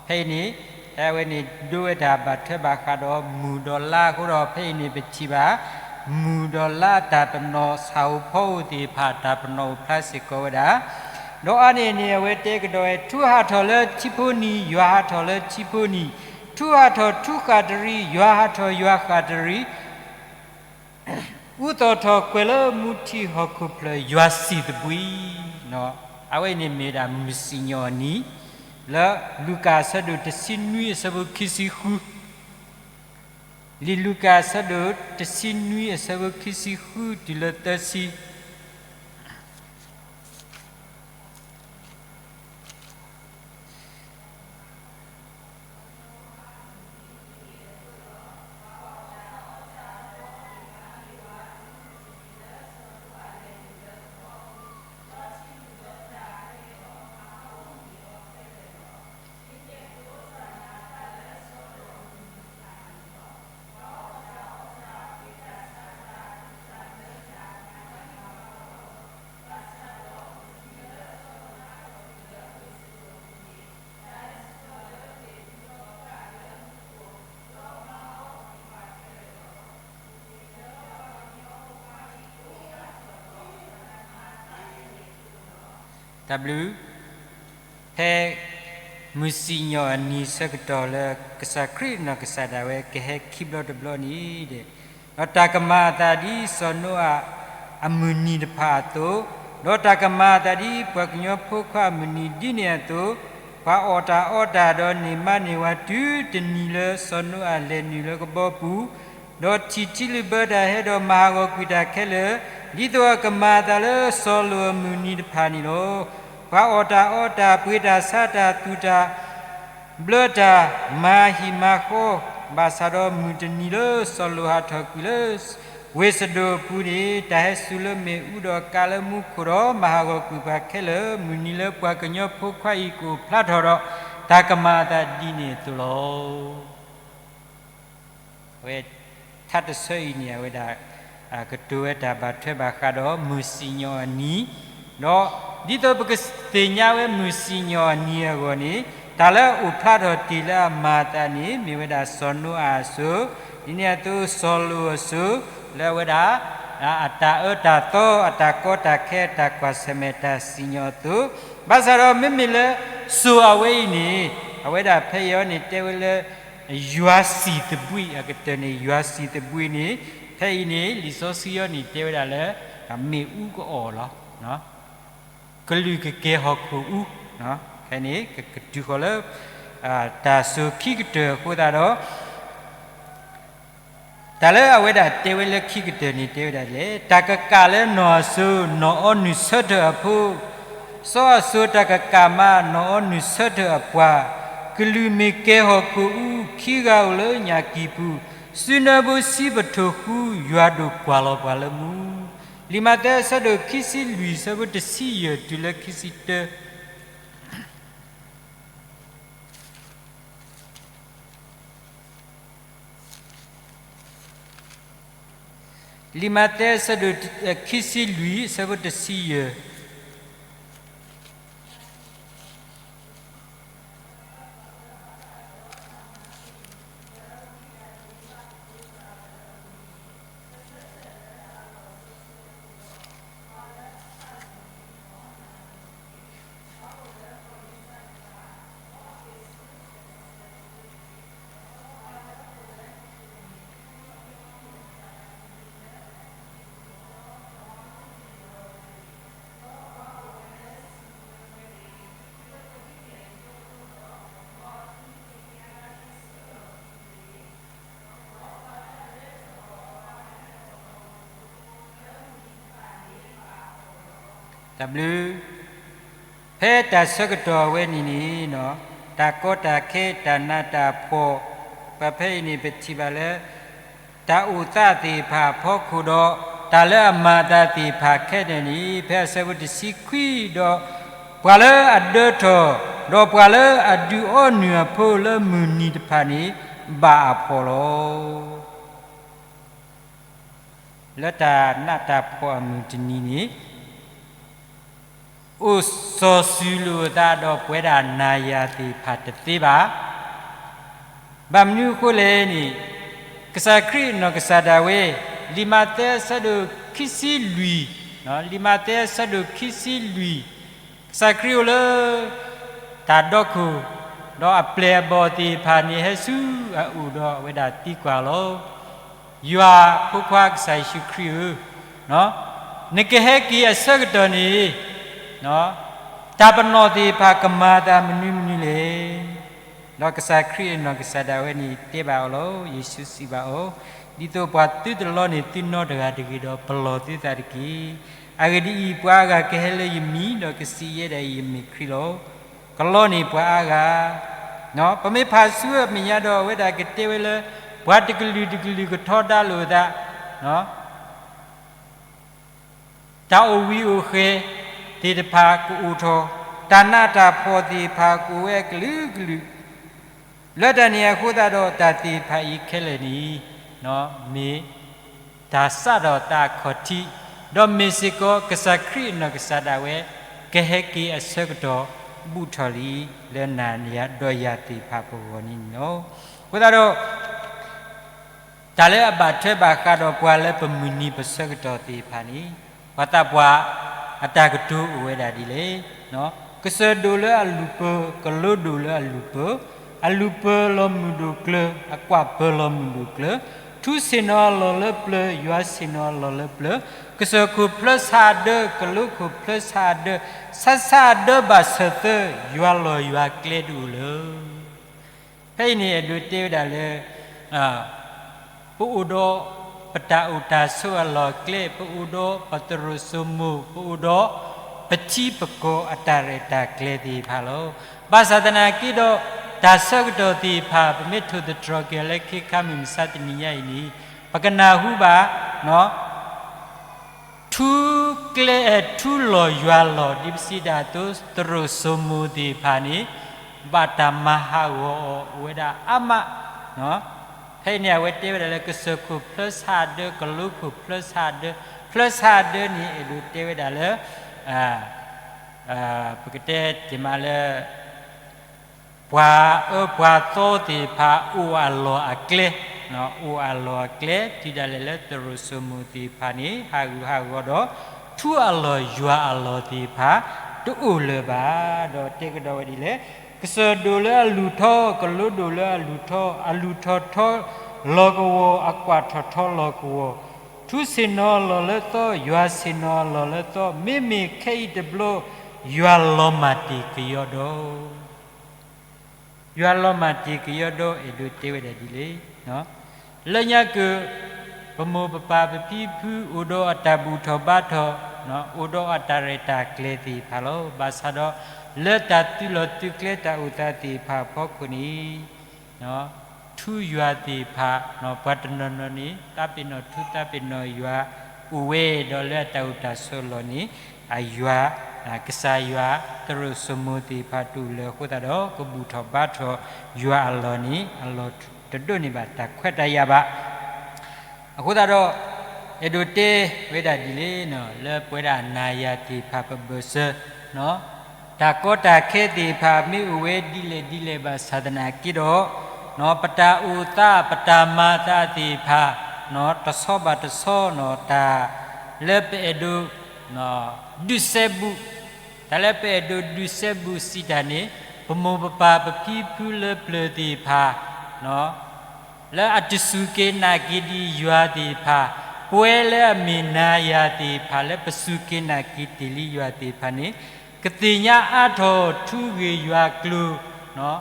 ဖဲအံၤန့ၣ် ဖဲအဝဲန့ၣ် ဒိဝဲဒၣ်ဘၣ်ထွဲဘၣ်ဃးဒီးမုၢ်ဒီးလါအဃိဒီး ဖဲအံၤန့ၣ် ပထံၣ်ဘၣ် မုၢ်ဒီးလါတၢ်ပနီၣ် ဆၣ်ဧိၤဖီဧိၤသ့ၣ်တဖၣ် တၢ်ပနီၣ်အိၣ်ဖျါစ့ၢ်ကီးဝဲဒၣ်. ဒီးအါန့ၢ်န့ၣ် အဝဲတဲကဒီးဝဲ ထူဟးထီၣ်လၢထံဖိနံၤ, ယွၤဟးထီၣ်လၢထံဖိနံၤ, ထူဟးထီၣ်ထူဃၣ်တရံး, ယွၤဟးထီၣ်ယွၤဃၣ်တရံး အူသီၣ်ထီၣ်ကွဲၤလၢမူထံဟီၣ်ခိၣ်ဖျၢၣ် ယွၤစံၣ်သဘှံး. အဝဲအံၤန့ၣ်မ့ၢ်ဒၣ်မုၢ်စံၣ်ညီၣ်အနံၤ လၢလူၤကၣ်အဆၢဒိၣ်တဆံနွံအဆၢဖိခံဆံဃု, လံာ်လူၤကၣ်အဆၢဒိၣ်တဆံနွံအဆၢဖိခံဆံဃုတုၤလၢသၢဆံ. တၢ်ဘျုး, ဖဲမုၢ်စံၣ်ညီၣ်အနံၤဆၢကတီၢ်လၢ ကစၢ်ခရံာ်နီၢ်ကစၢ်ဒၣ်ဝဲကဟဲခံဘျီတဘျီန့ၣ်, ဒီးတၢ်ကမၤအသးဒ်စီၤနိအၤအမုၢ်နံၤတဖၣ်အသိး, ဒီးတၢ်ကမၤအသးဒ်ပှၤကညီဖိခွါအမုၢ်နံၤဒ်န့ၣ်အသိး, ပှၤအီၣ်တၢ်အီတၢ်ဒီးန့ၢ်မါန့ၢ်ဝၤတုၤတနံၤလၢစီၤနိအၤလဲၤနုာ်လၢကဘီပူၤ, ဒီးထံၣ်ထံလုၢ်ဘၢတၢ်ဟဲဒီးမၤဟးဂီၤကွံာ်တၢ်ခဲလၢာ်, ဒ်သိးအကမၤအသးလၢစီၤလိာ်အမုၢ်နံၤတဖၣ်န့ၣ်လီၤ. ပှၤအီၣ်တၢ်အီတၢ် ပှ့ၤတၢ်ဆါတၢ် သူၣ်တၢ်ဘျၢတၢ် မၤဟံၣ်မၤဃီ, ဘၣ်ဆၣ်ဒီးမုၢ်တနံၤလၢစီၤလိာ်ဟးထီၣ်ကွံာ်လၢ ဝ့ၢ်စဒိၣ်အပူၤန့ၣ်, တၢ်ဟဲစူၤလၢမ့ၣ်အူဒီးကါလၢမူခိၣ်ဒီး မၤဟးဂီၤကွံာ်ပှၤခဲလၢာ်, မုၢ်နံၤလၢပှၤကညီဖိခွါအံၤကအိၣ်ဖျါထီၣ်ဒီး တၢ်ကမၤအသးဒ်န့ၣ်အသိးလီၤ. အဝဲ ထါတဆၢအံၤန့ၣ် အဝဲဒၣ် ကတိၤဝဲတၢ်ဘၣ်ထွဲဘၣ်ဃးဒီးမုၢ်စံၣ်ညီၣ်အနံၤ, ဒီးဒ်သိးပကသ့ၣ်ညါဝဲမုၢ်စံၣ်ညီၣ်အနံၤအဂီၢ်န့ၣ်, တၢ်လၢအအိၣ်ဖျါထီၣ်တ့ၢ်လၢအမၤအသးန့ၣ် မ့ၢ်ဝဲဒၣ်စီၤနိအၤအစိၤ, ဒ်န့ၣ်အသိးစီၤလိာ်အစိၤ, လၢအဝဲဒၣ် အတၢ်အၢတၢ်သီ အတၢ်ကီတၢ်ခဲ အတၢ်ကွၢ်ဆၢၣ်မဲာ်တၢ်စံၣ်ညီၣ်အသိး, ဘၣ်ဆၣ်ဒီးမ့မ့ၢ်လၢစိၤအဝဲအံၤန့ၣ်, အဝဲဒၣ်ဖဲအံၤအီၤန့ၣ်တဲဝဲလၢ ယွၤစံၣ်သဘှံးအကတၢၢ်န့ၣ်, ယွၤစံၣ်သဘှံးန့ၣ်, ဖဲအံၤန့ၣ် လံာ်စီဆှံအံၤန့ၣ် တဲဝဲဒၣ်လၢ မ့ၣ်အူကအီၣ်လီၤ. ကလုၢ်ကကဲၤဟီၣ်ခိၣ်အူ, ဖဲန့ၣ် ကတုၤဃီၤလၢ တၢ်စိၤခံကတၢၢ်အဃိသတးဒီး တၢ်လၢအဝဲဒၣ်တဲဝဲလၢခံကတၢၢ်န့ၣ် တဲဝဲဒၣ်လဲၣ်, တၢ်ကကၣ်လၢနီၢ်အစိၤ နီၢ်အီနုၢ်ဆၢထၢၣ်အဖိ, စီၤအစိၤတၢ်ကကၣ်မး နီၢ်အီနုၢ်ဆၢထၢၣ်အပှၤ, ကလုၢ်မ့ၢ်ကဲၤဟီၣ်ခိၣ်အူ, ခံဂၤအိၣ်လၢညၣ်ကံၢ်ပူၤ, စုနၢဘူးဆံးပထိၣ်ဃူ, ယွၤဒိၣ်ကွၢ်လီၤပှၤလၢမူ. လံာ်မးသဲအဆၢဒိၣ်ခံဆံလွံၢ် အဆၢဖိတဆံယဲၢ်တုၤလၢခံဆံတၢ. လံာ်မးသဲအဆၢဒိၣ်ခံဆံလွံၢ် အဆၢဖိတဆံယဲၢ်. တၢ်ဘျုး, ဖဲတၢ်ဆၢကတီၢ်အဝဲန့ၣ်န့ၣ်, တၢ်ကီတၢ်ခဲ တၢ်နးတၢ်ဖှီၣ်, ပဖဲအံၤန့ၣ် ပထံၣ်ဘၣ်လၢ တၢ်အိၣ်သးသ့ၣ်တဖၣ်အဖီခိၣ်ဒီး တၢ်လၢအမၤအသးသ့ၣ်တဖၣ်ခဲလၢာ်န့ၣ် ဖဲအဆၢဖိတဆံခွံဒီး ပှၤလၢအဒၢထီၣ်, ဒီးပှၤလၢအဒုးအီနုၢ်အဖိလၢမုၢ်နံၤတဖၣ်န့ၣ် ဘၣ်အဖှီၣ်လီၤ. လၢတၢ်နးတၢ်ဖှီၣ်အမုၢ်တနံၤန့ၣ် အိၣ်စီၤစုၤလိာ်အသးဒီးပဝဲဒၣ်နၤယၤသ့ၣ်တဖၣ်တသ့ဘၣ်. ဘၣ်မနုၤအဃိလဲၣ်န့ၣ်, ကစၢ်ခရံာ်အနီၢ်ကစၢ်ဒၣ်ဝဲ, လံာ်မးသဲအဆၢဒိၣ်ခံဆံလွံၢ်, လံာ်မးသဲအဆၢဒိၣ်ခံဆံလွံၢ်, ကစၢ်ခရံာ်အိၣ်လၢ တၢ်ဒီခိၣ်, ဒီးအပျဲၢ်အဘီၣ်သ့ၣ်တဖၣ်န့ၣ် ဟဲဆူအအိၣ်ဒီးအဝဲဒၣ်သံကွၢ်လီၤ. ယွၤအဖိခွါကစၢ်ယ့ၣ်ၡူးခရံာ်ဧၢ, နကဟဲက့ၤအဆၢကတီၢ်န့ၣ်, တၢ်ပနီၣ်သ့ၣ်တဖၣ်ကမၤအသးမနုၤမနုၤလဲၣ်. ဒီးကစၢ်ခရံာ်အနီၢ်ကစၢ်ဒၣ်ဝဲန့ၣ်တဲဘၣ်အီၤလီၤ. ယ့ၣ်ၡူးစံးဘၣ်အီၤ, ဒ်သိးပှၤသုတလီန့ၣ်သုနီတဂၤတဂ့ၤဒီး ပလီၢ်သုသးတက့ၢ်. အဂ့ၢ်ဒ်အံၤ, ပှၤအါဂၤကဟဲလၢယမံၤ, ဒီးကစံးယဲဒၣ်အံၤ ယမ့ၢ်ခရံာ်လီၤ. ကလီန့ၢ်ပှၤအါဂၤ. ပမ့ၢ်ဖးဆူအမဲာ်ညါဒီး အဝဲဒၣ်ကတဲဝဲလၢ ပှၤတကလုာ်တကလုာ်ကထီဒါလိာ်အသး, တၢ်အိၣ်ဝံၤအိၣ်ဃဲၤသ့ၣ်တဖၣ်ကအိၣ်ထီၣ်, တၢ်နးတၢ်ဖှီၣ်သ့ၣ်တဖၣ်ကအိၣ်ဝဲအကလုာ်ကလုာ်, လၢတၢ်န့ၣ်အဃိသတးဒီး တၢ်သ့ၣ်တဖၣ်အံၤခဲလၢာ်န့ၣ် မ့ၢ်တၢ်စးထီၣ်သးအခီၣ်ထံး, ဒီးမ့ၢ်စ့ၢ်ကီးကစၢ်ခရံာ်အနီၢ်ကစၢ်ဒၣ်ဝဲ ကဟဲက့ၤအဆၢကတီၢ် ဘူးထီၣ်လံ လၢနၤဒီးယၤသ့ၣ်တဖၣ်ပဂီၢ်န့ၣ်လီၤ. အဃိသတးဒီး တၢ်လၢအဘၣ်ထွဲဘၣ်ဃးဒီးပှၤလၢပမုၢ်နံၤပဆၢကတီၢ်သ့ၣ်တဖၣ်န့ၣ်, ပှၤသးပှၢ်အတၢ်ကတိၤအိၣ်ဝဲဒၣ်ဒ်လဲၣ်. ကစၢၢ်ဒိၣ်လၢအလုၢ်ပၢၤ, ကလိဒိၣ်လၢအလုၢ်ပၢၤ, အလုၢ်ပၢၤလီၤမုၢ်ဒိၣ်ကျၢၤ, အကွၢ်ပၢၤလီၤမုၢ်ဒိၣ်ကျၢၤ, ထူဆ့ၣ်နီၤအလီၢ်လၢပျၢၤ, ယွၤဆ့ၣ်နီၤအလီၢ်လၢပျၢၤ, ကစၢၢ်ခိၣ်ဖျၢဆါအဒၢ, ကလိခိၣ်ဖျၢဆါအဒၢ, ဆါဆါအဒၢဘၣ်ဆၢၣ်သၢ, ယွၤလီၢ်ယွၤကျဲတအိၣ်လၢၤ. ဖဲအံၤန့ၣ် အဲၣ်ဒိးတဲဝဲဒၣ်လၢ ပအိၣ်ဒီးပတၢ်အိၣ်တၢ်ဆိးအလီၢ်အကျဲ, ပအိၣ်ဒီးပသရိာ်စိမိၤ, ပအိၣ်ဒီးပထံပကီၢ်အတၢ်ရဲၣ်တၢ်ကျဲၤသ့ၣ်တဖၣ်လီၤ. ဘၣ်ဆၣ်သနာ်က့ဒီး တၢ်ဆၢကတီၢ်သ့ၣ်တဖၣ် ပမ့ၢ်ထိၣ်သတြီၤက့ၤလၢခဲခါမုၢ်မဆါတနံၤညါအံၤန့ၣ် ပကနၢ်ဟူဘၣ် ထူကျဲ, ထူလီၢ်ယွၤလီၢ် ဒ်ပစံးဒၣ်အသိး သရိာ်စိမိၤသ့ၣ်တဖၣ်န့ၣ် ဘၣ်တၢ်မၤဟးဂီၤအီၤအိၣ်ဝဲဒၣ်အါမး. ဖဲအံၤန့ၣ် အဝဲတဲဝဲဒၣ်လၢ ကစၢၢ်ခိၣ်ဖျၢဆါအဒၢ, ကလိခိၣ်ဖျၢဆါအဒၢ, ဖျၢဆါအဒၢန့ၣ် အဲၣ်ဒိးတဲဝဲဒၣ်လၢ ပကတဲတ့ၢ်မးလၢ ပှၤအၢပှၤသီသ့ၣ်တဖၣ် အိၣ်အလီၢ်အကျဲ, အိၣ်အလီၢ်အကျဲ တုၤဒၣ်လဲာ်လၢသရိာ်စိမိၤသ့ၣ်တဖၣ်န့ၣ် ဟးဂူာ်ဟးဂီၤဒီး ထူအလီၢ်ယွၤအလီၢ်သ့ၣ်တဖၣ် တအိၣ်လၢၤဘၣ်. ဒီးတဲကဒီးဝဲဒ်လဲၣ်, ကစၢၢ်ဒိၣ်လၢအလုၢ်ထီ, ကလိဒိၣ်လၢအလုၢ်ထီ, အလုၢ်ထီၣ်ထီလီၢ်ကဝီၤ, အကွၢ်ထီၣ်ထီလီၢ်ကဝီၤ, ထူဆ့ၣ်နီၤအလီၢ်လၢသီ, ယွၤဆ့ၣ်နီၤအလီၢ်လၢသီ, မ့မ့ၢ်ခဲအံၤတဘျီ ယွၤလီၤမၢ်တ့ၢ်ကယီဒီး ယွၤလီၤမၢ်တ့ၢ်ကယီဒီး အဲၣ်ဒိးတဲဝဲဒၣ်ဒ်လဲၣ်. လၢညါက့ၤ ပမိၢ်ပပၢ်ပဖံပဖု အိၣ်ဒီးအတၢ်ဘူၣ်ထီၣ်ဘါထီၣ်, အိၣ်ဒီးအတၢ်ရဲၣ်တၢ်ကျဲၤသ့ၣ်တဖၣ်လီၤ. ဘၣ်ဆၣ်ဒီး လၢတၢ်သုးလီၢ်သုးကျဲတၢ်အိၣ်သးသ့ၣ်တဖၣ်အဖီခိၣ်န့ၣ် ထူယွၤသ့ၣ်တဖၣ် ပှၤတနီၤနီၤန့ၣ် သးပ့ၤနီၣ်ထူသးပ့ၤနီၣ်ယွၤ အိၣ်ဝဲဒီးလၢအတၢ်အိၣ်တၢ်ဆိးအလီၢ်န့ၣ် အယွၤ, ကစၢ်ယွၤတရိာ်စိမိၤသ့ၣ်တဖၣ်တအိၣ်လၢၤအဃိသတးဒီး ကဘူၣ်ထီၣ်ဘါထီၣ်ယွၤအလီၢ်န့ၣ်အလီၢ်တဒိၣ်န့ၢ်ဘၣ်တၢ်ခွဲးတၢ်ယာ်ဘၣ်. အဃိသတးဒီး အဲၣ်ဒိးတဲဝဲဒၣ်ဒ်လဲၣ်, လၢပဝဲဒၣ်နၤယၤသ့ၣ်တဖၣ်ပဘၢၣ်စၢၤ တၢ်ကီတၢ်ခဲသ့ၣ်တဖၣ် မ့ၢ်အိၣ်ဝဲဒ်လဲၣ်ဒ်လဲၣ်ဘၣ်ဆၣ်သနာ်က့ဒီး, ပတၢ်အိၣ်သး ပတၢ်မၤသးသ့ၣ်တဖၣ် တဆီဘၣ်တဆီ တၢ်လၢပအဲၣ်ဒိး ဒုးစဲဘူး, တၢ်လၢပအဲၣ်ဒိးဒုးစဲဘူးစံးတၢ်န့ၣ် ပမိၢ်ပပၢ်ပဖံပဖုလၢပျၢၤသ့ၣ်တဖၣ် လၢအတစူၢ်က့ၤနာ်က့ၤဒံးယွၤသ့ၣ်တဖၣ်, ပဝဲလၢအမ့ၢ်နၤယၤသ့ၣ်တဖၣ် လၢပစူၢ်က့ၤနာ်က့ၤတ့ၢ်လံယွၤသ့ၣ်တဖၣ်န့ၣ် ကသ့ၣ်ညါအါထီၣ်ထူဂ့ၢ်ယွၤကျိာ်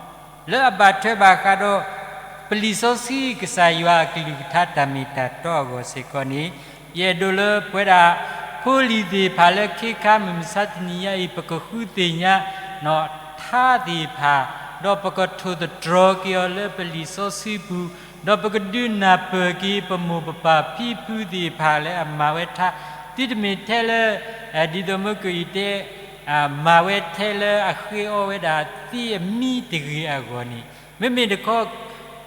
လၢအဘၣ်ထွဲဘၣ်ဃးဒီး ပလံာ်စီဆှံကစၢ်ယွၤအကလုၢ်ကထါတၢ်မ့ၢ်တၢ်တီအဂီၢ်စ့ၢ်ကီးန့ၣ်, ယအဲၣ်ဒိးလၢပဝဲဒၣ် ဖိလံၤသ့ၣ်တဖၣ်လၢခ့ခါမုၢ်မဆါတနံၤညါအံၤ ပကဃုသ့ၣ်ညါ ထါသ့ၣ်တဖၣ်, ဒီးပကထိၣ်သတြီၤက့ၤအီၤလၢပလံာ်စီဆှံပူၤ, ဒီးပကဒုးနၢ်ပၢၢ်က့ၤ ပမိၢ်ပပၢ်ဖံဖုသ့ၣ်တဖၣ်လၢအမၤဝဲထါ, သုတမ့ၢ်ထဲလၢ ဒ်သိးမုၢ်ကအံၤတဲ မၤဝဲထဲလၢအဃ့အီဝဲဒၣ်သ့အမံတဂ့ၤအဂီၢ်န့ၣ်, မ့မ့ၢ်တခီ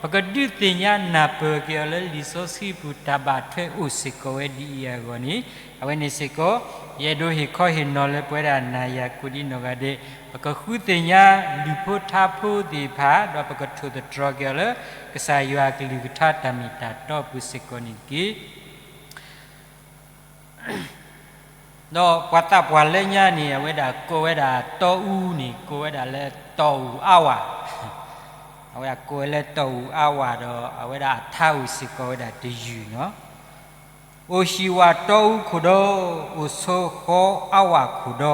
ပကဒုးသ့ၣ်ညါနၢ်ပၢၢ်က့ၤအီၤလၢလံာ်စီဆှံပူၤတၢ်ဘၣ်ထွဲအိၣ်စ့ၢ်ကီးဝဲဒ်အံၤအဂီၢ်န့ၣ်, အဝဲန့ၣ်စ့ၢ်ကီး ယအဲၣ်ဒိးဟ့ၣ်ခီဟ့ၣ်နီၤလၢပဝဲဒၣ်နၤယၤကိးဒံနီၢ်ဂၤဒဲး, ပကဃုသ့ၣ်ညါလုၢ်ဖိထါဖိသ့ၣ်တဖၣ် ဒီးပကထိၣ်သတြီၤက့ၤအီၤလၢ ကစၢ်ယွၤကလုၢ်ကထါတၢ်မ့ၢ်တၢ်တီအပူၤစ့ၢ်ကီးန့ၣ်တက့ၢ်. ဒီးပှၤသးပှၢ်လၢညါန့ၣ် အဝဲဒၣ်ကိးဝဲဒၣ်တီအူန့ၣ် ကိးဝဲဒၣ်လၢတီအူအါဝၢ်, အဝဲဒၣ်ကိးဝဲလၢတီအူအါဝၢ်ဒီး အဝဲဒၣ်အထါအိၣ်စ့ၢ်ကီးဝဲဒၣ်တယုၢ်နီၤ, အိၣ်ဟံၣ်ဝၣ်တီအူခိၣ်ဒီ, အိၣ်ဆိဃီအါဝၢ်ခိၣ်ဒီ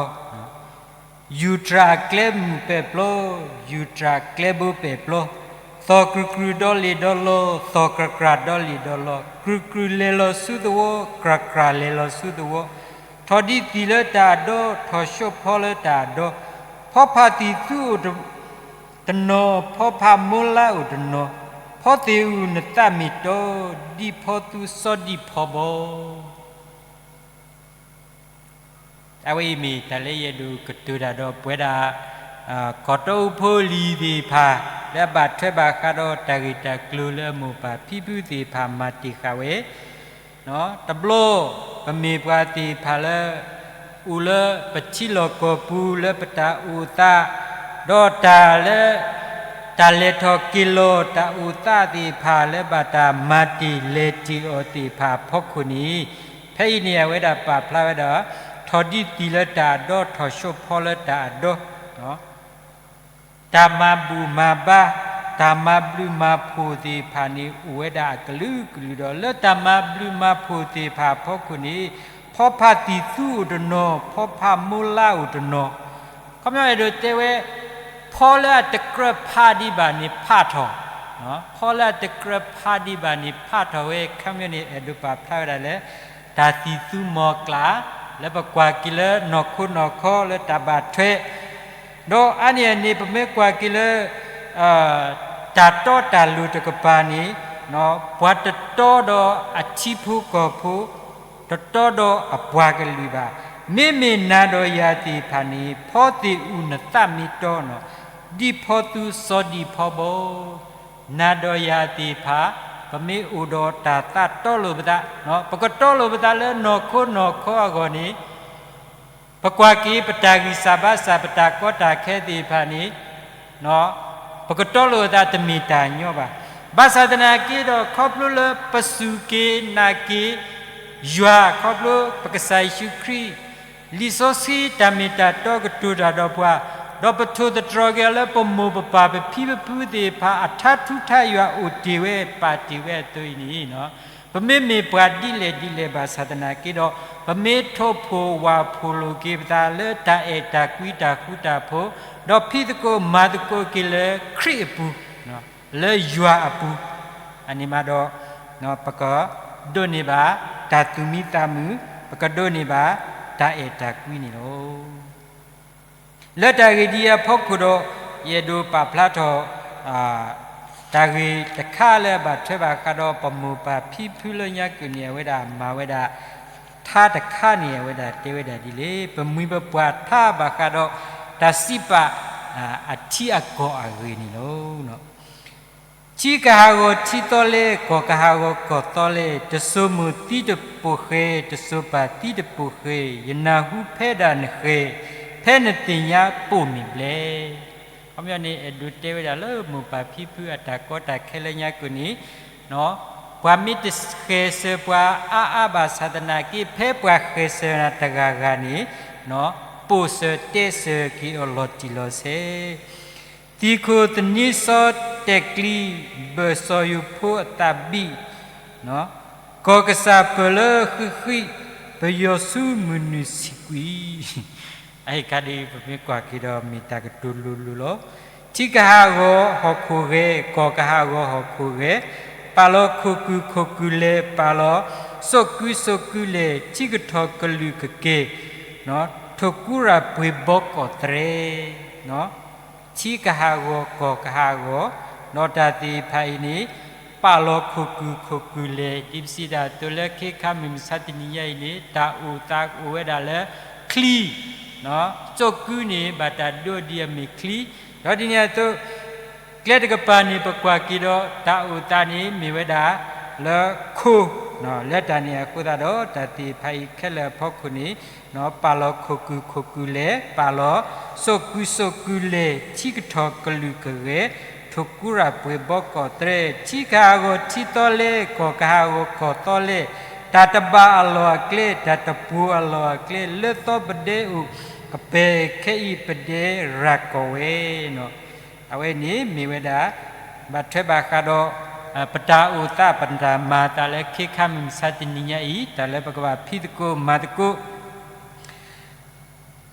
ယူၤတြၤကျဲမုၢ်ပဲာ်ပျီ, ယူၤတြၤကျဲဘိပဲာ်ပျီ, သီၣ်ကြူၢ်ကြူၢ်ဒီလ့ၣ်ဒီလီ, သီၣ်ကြၢ်ကြၢ်ဒီလ့ၣ်ဒီလီ, ကြူၢ်ကြူၢ်လဲၤလီၤဆူသဝီ, ကြၢ်ကြၢ်လဲၤလီၤဆူသဝီ, ထီၣ်ဒံးသံၣ်လၢတၢ်အဒီ, ထီၣ်ၡိၣ်ဖီလၢတၢ်အဒီ, ဖီဖးသံၣ်သူအိၣ်တနီၤ, ဖီဖးမိလါအိၣ်တနီၤ, ဖီသ့ၣ်အူနသးမ့ၢ်တီ, ဒံၣ်ဖီသူစီဒံၣ်ဖီဘီ. အဝဲအံၤမ့ၢ်တၢ်လၢယအဲၣ်ဒိးကတိၤတၢ်ဒီးပဝဲဒၣ် ကီၢ်တီအူဖိလံၤသ့ၣ်တဖၣ် လၢအဘၣ်ထွဲဘၣ်ဃးဒီးတၢ်ဂ့ၢ်တၢ်ကျိၤလၢအမိၢ်ပၢ်ဖံဖုသ့ၣ်တဖၣ်မၤတ့ၢ်ဃာ်ဝဲ, တဘျီ ပမ့ၢ်ပှၤသ့ၣ်တဖၣ်လၢ အိၣ်လၢပထံလီၢ်ကီၢ်ပူၤလၢပတၢ်အိၣ်သး ဒီးတၢ်လၢ တၢ်လဲၤထီၣ်က့ၤလီၤတၢ်အိၣ်သးသ့ၣ်တဖၣ်လၢဘၣ်တၢ်မၤတ့ၢ်လဲၤတ့ၢ်အီၤသ့ၣ်တဖၣ်အဖီခိၣ်န့ၣ်, ဖဲအံၤန့ၣ် အဝဲဒၣ်ပာ်ဖျါဝဲဒီး ထီၣ်ဒံးသံၣ်လၢတၢ်အဒီ ထီၣ်ၡိၣ်ဖီလၢတၢ်အဒီ တၢ်မၤဘူၣ်မၤဘါ, တၢ်မၤဘျုးမၤဖှိၣ်သ့ၣ်တဖၣ်န့ၣ် အိၣ်ဝဲဒၣ်အကလုာ်ကလုာ်ဒီး လၢတၢ်မၤဘျုးမၤဖှိၣ်သ့ၣ်တဖၣ်အဖီခိၣ်န့ၣ်, ဖီဖးသံၣ်သူအိၣ်တနီၤ, ဖီဖးမိလါအိၣ်တနီၤ, ခီပညီအဲၣ်ဒိးတဲဝဲ, ဖီလၢအတကြၢးဖးဒံးဘၣ်န့ၣ်ဖးထီၣ်, ဖီလၢအတကြၢးဖးဒံးဘၣ်န့ၣ်ဖးထီၣ်ဝဲ ခီပညီန့ၣ် အဲၣ်ဒိးပာ်ဖျါဝဲဒၣ်လၢ တၢ်သံၣ်သူမီၤကျၢ် လၢပကွၢ်က့ၤလၢနီၢ်ခိနီၢ်ခီလၢတၢ်ဘၣ်ထွဲ, ဒီးအါန့ၢ်အန့ၣ် ပမ့ၢ်ကွၢ်က့ၤလၢ တၢ်တီတၢ်လိၤတကပၤန့ၣ်, ပှၤတတီဒီးအထံဖိကီၢ်ဖိ, တတီဒီးအပှၤကလုာ်ဘၣ်. မ့မ့ၢ်နၤဒီးယၤသ့ၣ်တဖၣ်န့ၣ် ဖီသ့ၣ်အူနသးမ့ၢ်တီနီၤ, ဒံၣ်ဖီသူစီဒံၣ်ဖီဘီ. နၤဒီးယၤသ့ၣ်တဖၣ် ပမ့ၢ်အိၣ်ဒီးတၢ်သးတီလိာ်ပသး, ပကတီလိာ်ပသးလၢနီၢ်ခိနီၢ်ခီအဂီၢ်န့ၣ်, ပကွၢ်က့ၤပတၢ်ဂံၢ်စၢ်ဘါစၢ် ပတၢ်ကီတၢ်ခဲသ့ၣ်တဖၣ်န့ၣ်, ပကတီလိာ်ပသးတမ့ၢ်တၢ်ညီဘၣ်. ဘၣ်ဆၣ်သနာ်က့ဒီး ခီဖျိလၢပစူၢ်က့ၤနာ်က့ၤယွၤ ခီဖျိပကစၢ်ယ့ၣ်ၡူးခရံာ် လံာ်စီဆှံတၢ်မ့ၢ်တၢ်တီကတိၤတၢ်ဒီးပှၤ, ဒီးပထိၣ်သတြီၤက့ၤအီၤလၢပမိၢ်ပပၢ်ပဖံပဖုသ့ၣ်တဖၣ် အထါထူထါယွၤအိၣ်တ့ၢ်ဝဲပာ်တ့ၢ်ဝဲအသိးအံၤန့ၣ်, ပမ့မ့ၢ်ပှၤဒ်လဲၣ်ဒ်လဲၣ်ဘၣ်ဆၣ်သနာ်က့ဒီး, ပမ့ၢ်ထိၣ်ဖှိၣ်ဝၣ်ဖှိၣ်လိာ်က့ၤပသးလၢတၢ်အဲၣ်တၢ်ကွံတၢ်ဃူတၢ်ဖိး, ဒီးဖံးသကိးမၤသကိးက့ၤလၢခရံာ်အပူၤ, လၢယွၤအပူၤ, အန့ၣ်မးဒီး ပကဒိးန့ၢ်ဘၣ်တၢ်သူၣ်မံသးမုာ်, ပကဒိးန့ၢ်ဘၣ်တၢ်အဲၣ်တၢ်ကွံန့ၣ်လီၤ. လၢတၢ်ဂ့ၢ်ဒ်အံၤအဖီခိၣ်ဒီး ယအဲၣ်ဒိးပာ်ဖျါထီၣ် တၢ်ဂ့ၢ်တခါလၢအဘၣ်ထွဲဘၣ်ဃးဒီးပမိၢ်ပၢ်ဖံဖုလၢညါကုၢ်န့ၣ် အဝဲဒၣ်မၤဝဲဒၣ် ထါတခါန့ၣ် အဝဲဒၣ်တဲဝဲဒၣ်ဒ်လဲၣ်, ပမှံၤပပှၢ်ထါဘၣ်ဃးဒီး တၢ်စံးပာ် အထံအကီၢ်အဂ့ၢ်န့ၣ်လီၤ. ထံကဟးဂီၤထံသီလဲ, ကီၢ်ကဟးဂီၤကီၢ်သီလဲ, တစိၤမိၢ်သံတပိာ်ဃဲ, တစိၤပၢ်သံတပိာ်ဃဲ, ယနၢ်ဟူဖဲဒၣ်နဃဲၤ, ဖဲနသ့ၣ်ညါပိာ်မ့ၢ်ဘျဲၣ်. ခီပညီန့ၣ် အဲၣ်ဒိးတဲဝဲဒၣ်လၢမိၢ်ပၢ်ဖံဖုအတၢ်ကီတၢ်ခဲလၢညါကီၢ်န့ၣ် ပှၤမ့ၢ်တဃဲၤစၢၤပှၤအါအါဘၣ်ဆၣ်သနာ်က့ ဖဲပှၤဃဲၤစၢၤနၤတဂၤဂၤန့ၣ် ပိာ်စၢၤတဲစၢၤက့ၤအီၤလီၤတံၢ်လီၤဆဲး, သံၣ်ခိၣ်သနံစီတဲာ်ကျံ, ဘၢၣ်စီၤယိၤဖိအသးဘံၣ်, ကီၢ်ကစၢ်ပၢၢ်လၢဃံးဃံး, ပယီၤဆူမုၢ်နုာ်ဆံးကွံာ်. အဟံၣ်ခါဒ်အံၤ ပမ့ၢ်ကွၢ်က့ၤဒီးမ့ၢ်တၢ်ကတိၤလိၤလိၤလီၤ. ထံကဟးဂီၤဟီၣ်ခိၣ်ဂဲၤ, ကီၢ်ကဟးဂီၤဟီၣ်ခိၣ်ဂဲၤ, ပာ်လီၤခိၣ်ကုၢ်ခိၣ်ကုၢ်လဲၢ်, ပာ်လီၤစိာ်ကုစိာ်ကုလဲၢ်, ထံကထီၣ်ကလုာ်ကကဲၤ, ထိၣ်ကူရၢ်ပှ့ၤဘီကီၢ်သရဲ, ထံကဟးဂီၤကီၢ်ကဟးဂီၤ, ဒီးတၢ်သ့ၣ်တဖၣ်အံၤန့ၣ် ပာ်လီၤခိၣ်ကုၢ်ခိၣ်ကုၢ်လဲၢ်, ဒ်ပစံးတၢ်အသိးလၢခ့ခါမုၢ်မဆါတနံၤညါအံၤန့ၣ် တၢ်အိၣ်သးအိၣ်ဝဲဒၣ်လၢချံ, စိာ်ကုန့ၣ် ဘၣ်တၢ်ဒိးဒံးအမ့ၢ်ချံ, ဒီးဒ်န့ၣ်အသိး ကျဲတကပၤန့ၣ် ပကွၢ်က့ၤဒီးတၢ်အိၣ်သးန့ၣ် မ့ၢ်ဝဲဒၣ်လၢခိ, လၢတၢ်န့ၣ်အဃိသတးဒီး တၢ်သ့ၣ်တဖၣ်အံၤခဲလၢာ်အဖီခိၣ်န့ၣ် ပာ်လီၤခိၣ်ကုၢ်ခိၣ်ကုၢ်လဲၢ်, ပာ်လီၤစိာ်ကုစိာ်ကုလဲၢ်, ထံကထီၣ်ကလုာ်ကဂဲၤ, ထိၣ်ကူရၢ်ပှ့ၤဘီကီၢ်သရဲ, ထံကဟးဂီၤထံသီလဲ, ကီၢ်ကဟးဂီၤကီၢ်သီလဲ, တၢ်တဘၣ်အလီၢ်အကျဲ, တၢ်တပှိၤအလီၢ်အကျဲ, လၢသီပဒဲအိၣ်, ကပဲာ်ခဲအံၤပဒဲရၤကီၢ်ဝဲ အဝဲန့ၣ်မ့ၢ်ဝဲဒၣ် ဘၣ်ထွဲဘၣ်ဃးဒီး ပတၢ်အိၣ်သး ပတၢ်မၤအသးလၢခ့ခါမုၢ်မဆါတနံၤညါအံၤ တၢ်လၢပကဘၣ်ဖံးသကိးမၤသကိး,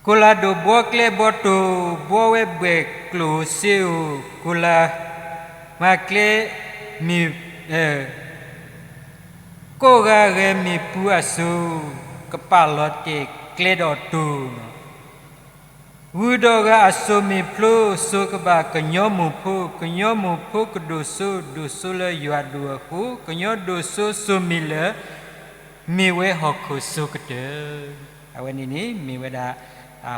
ကိၣ်လၤဒိၣ်ဘှီကျဲဘှီတိၢ်, ဘှီဝဲဘှဲၣ်ကျိၣ်ဧိၤစ့ဧိၤ, ကိၣ်လၤမၤကျဲ မ့ၢ် ကိးဂၤဂဲၤမ့ၢ်ပူၤအစိၤ, ကပာ်လီၤတဲာ်ကျဲဒီးတိၢ် ဂုၤဒီးဂၤအစိၤမ့ၢ်ဖျိ, စိၤကဘၣ်ကညီမိၢ်ဖိ, ကညီမိၢ်ဖိကဒိၣ်စိ, ဒိၣ်စိလၢယွၤဒိၣ်အဃိ, ကညီဒိၣ်စိစိၤမ့ၢ်လၢာ်, မ့ၢ်ဝဲဟီၣ်ခိၣ်စိၤကတၢၢ်. အဝဲန့ၣ်န့ၣ် မ့ၢ်ဝဲဒၣ်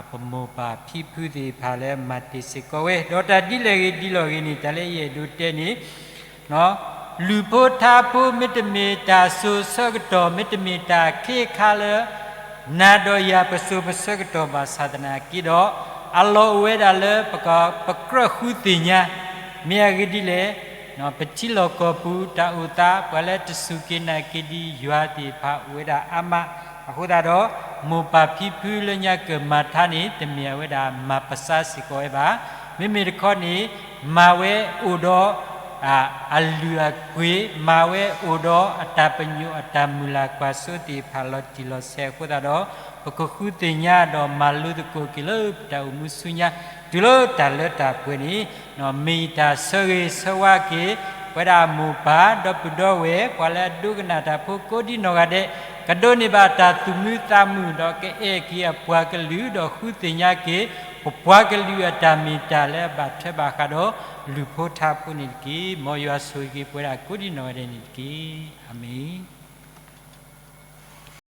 ပမိၢ်ပၢ်ဖံဖုသ့ၣ်တဖၣ်လၢမၤတ့ၢ်စ့ၢ်ကီးဝဲ, ဒီးတၢ်ဒ်လဲၣ်ဂ့ၤဒ်လဲၣ်ဂ့ၤန့ၣ် တၢ်လၢယအဲၣ်ဒိးတဲန့ၣ် လုၢ်ဖိထါဖိ မ့တမ့ၢ်တၢ်စိၤဆၢကတီၢ် မ့တမ့ၢ်တၢ်ခ့ခါလၢ နၤဒီးယၤပစိၤပဆၢကတီၢ်ဘၣ်ဆၣ်သနာ်က့ဒီး အလီၢ်အိၣ်ဝဲဒၣ်လၢ ပကြၢးဃုသ့ၣ်ညါ, မ့ၢ်အဂ့ၢ်ဒ်လဲၣ်, ပထံလီၢ်ကီၢ်ပူၤတၢ်အိၣ်သး ပှၤလၢတစူၢ်က့ၤနာ်က့ၤဒံးယွၤသ့ၣ်တဖၣ်အိၣ်ဝဲဒၣ်အါမး, အဃိသတးဒီး မိၢ်ပၢ်ဖံဖုလၢညါကမၤထါန့ၣ် တမ့ၢ်အဝဲဒၣ်မၤပစးစ့ၢ်ကီးဝဲဘၣ်. မ့မ့ၢ်တခီန့ၣ် မၤဝဲအိၣ်ဒီး အလုၢ်အပှ့ၤ, မၤဝဲအိၣ်ဒီးအတၢ်ပညိၣ်အတၢ်မုၢ်လၢ်ကွၢ်စိသ့ၣ်တဖၣ်လီၤတံၢ်လီၤဆဲးအဃိသတးဒီး ပကဃုသ့ၣ်ညါဒီးမၤလိသကိးက့ၤလၢပတၢ်အိၣ်မူဆူညါ တုၤလၢတၢ်လၢတၢ်ပှဲၤန့ၣ် မ့ၢ်ယတၢ်ဆၢဂ့ၤဆၢဝါက့ၤ ပဝဲဒၣ်မိၢ်ပၢ်ဒီပုၢ်ဒီဝဲၢ် ပှၤလၢအဒိကနၣ်တၢ်ဖိကိးဒံနီၢ်ဂၤဒဲး ကဒိးန့ၢ်ဘၣ်တၢ်သူၣ်မုာ်သးမုာ် ဒီးကအဲၣ်က့ၤအပှၤကလုာ် ဒီးဃုသ့ၣ်ညါက့ၤ ပပှၤကလုာ်အတၢ်မ့ၢ်တၢ်လၢအဘၣ်ထွဲဘၣ်ဃးဒီး လုၢ်ဖိထါဖိန့ၣ်တက့ၢ်. မ်ယွၤဆိၣ်ဂ့ၤက့ၤပဝဲဒၣ်ကိးဒံနီၢ်ဂၤဒဲးန့ၣ်တက့ၢ်. အၤမ့ၣ်.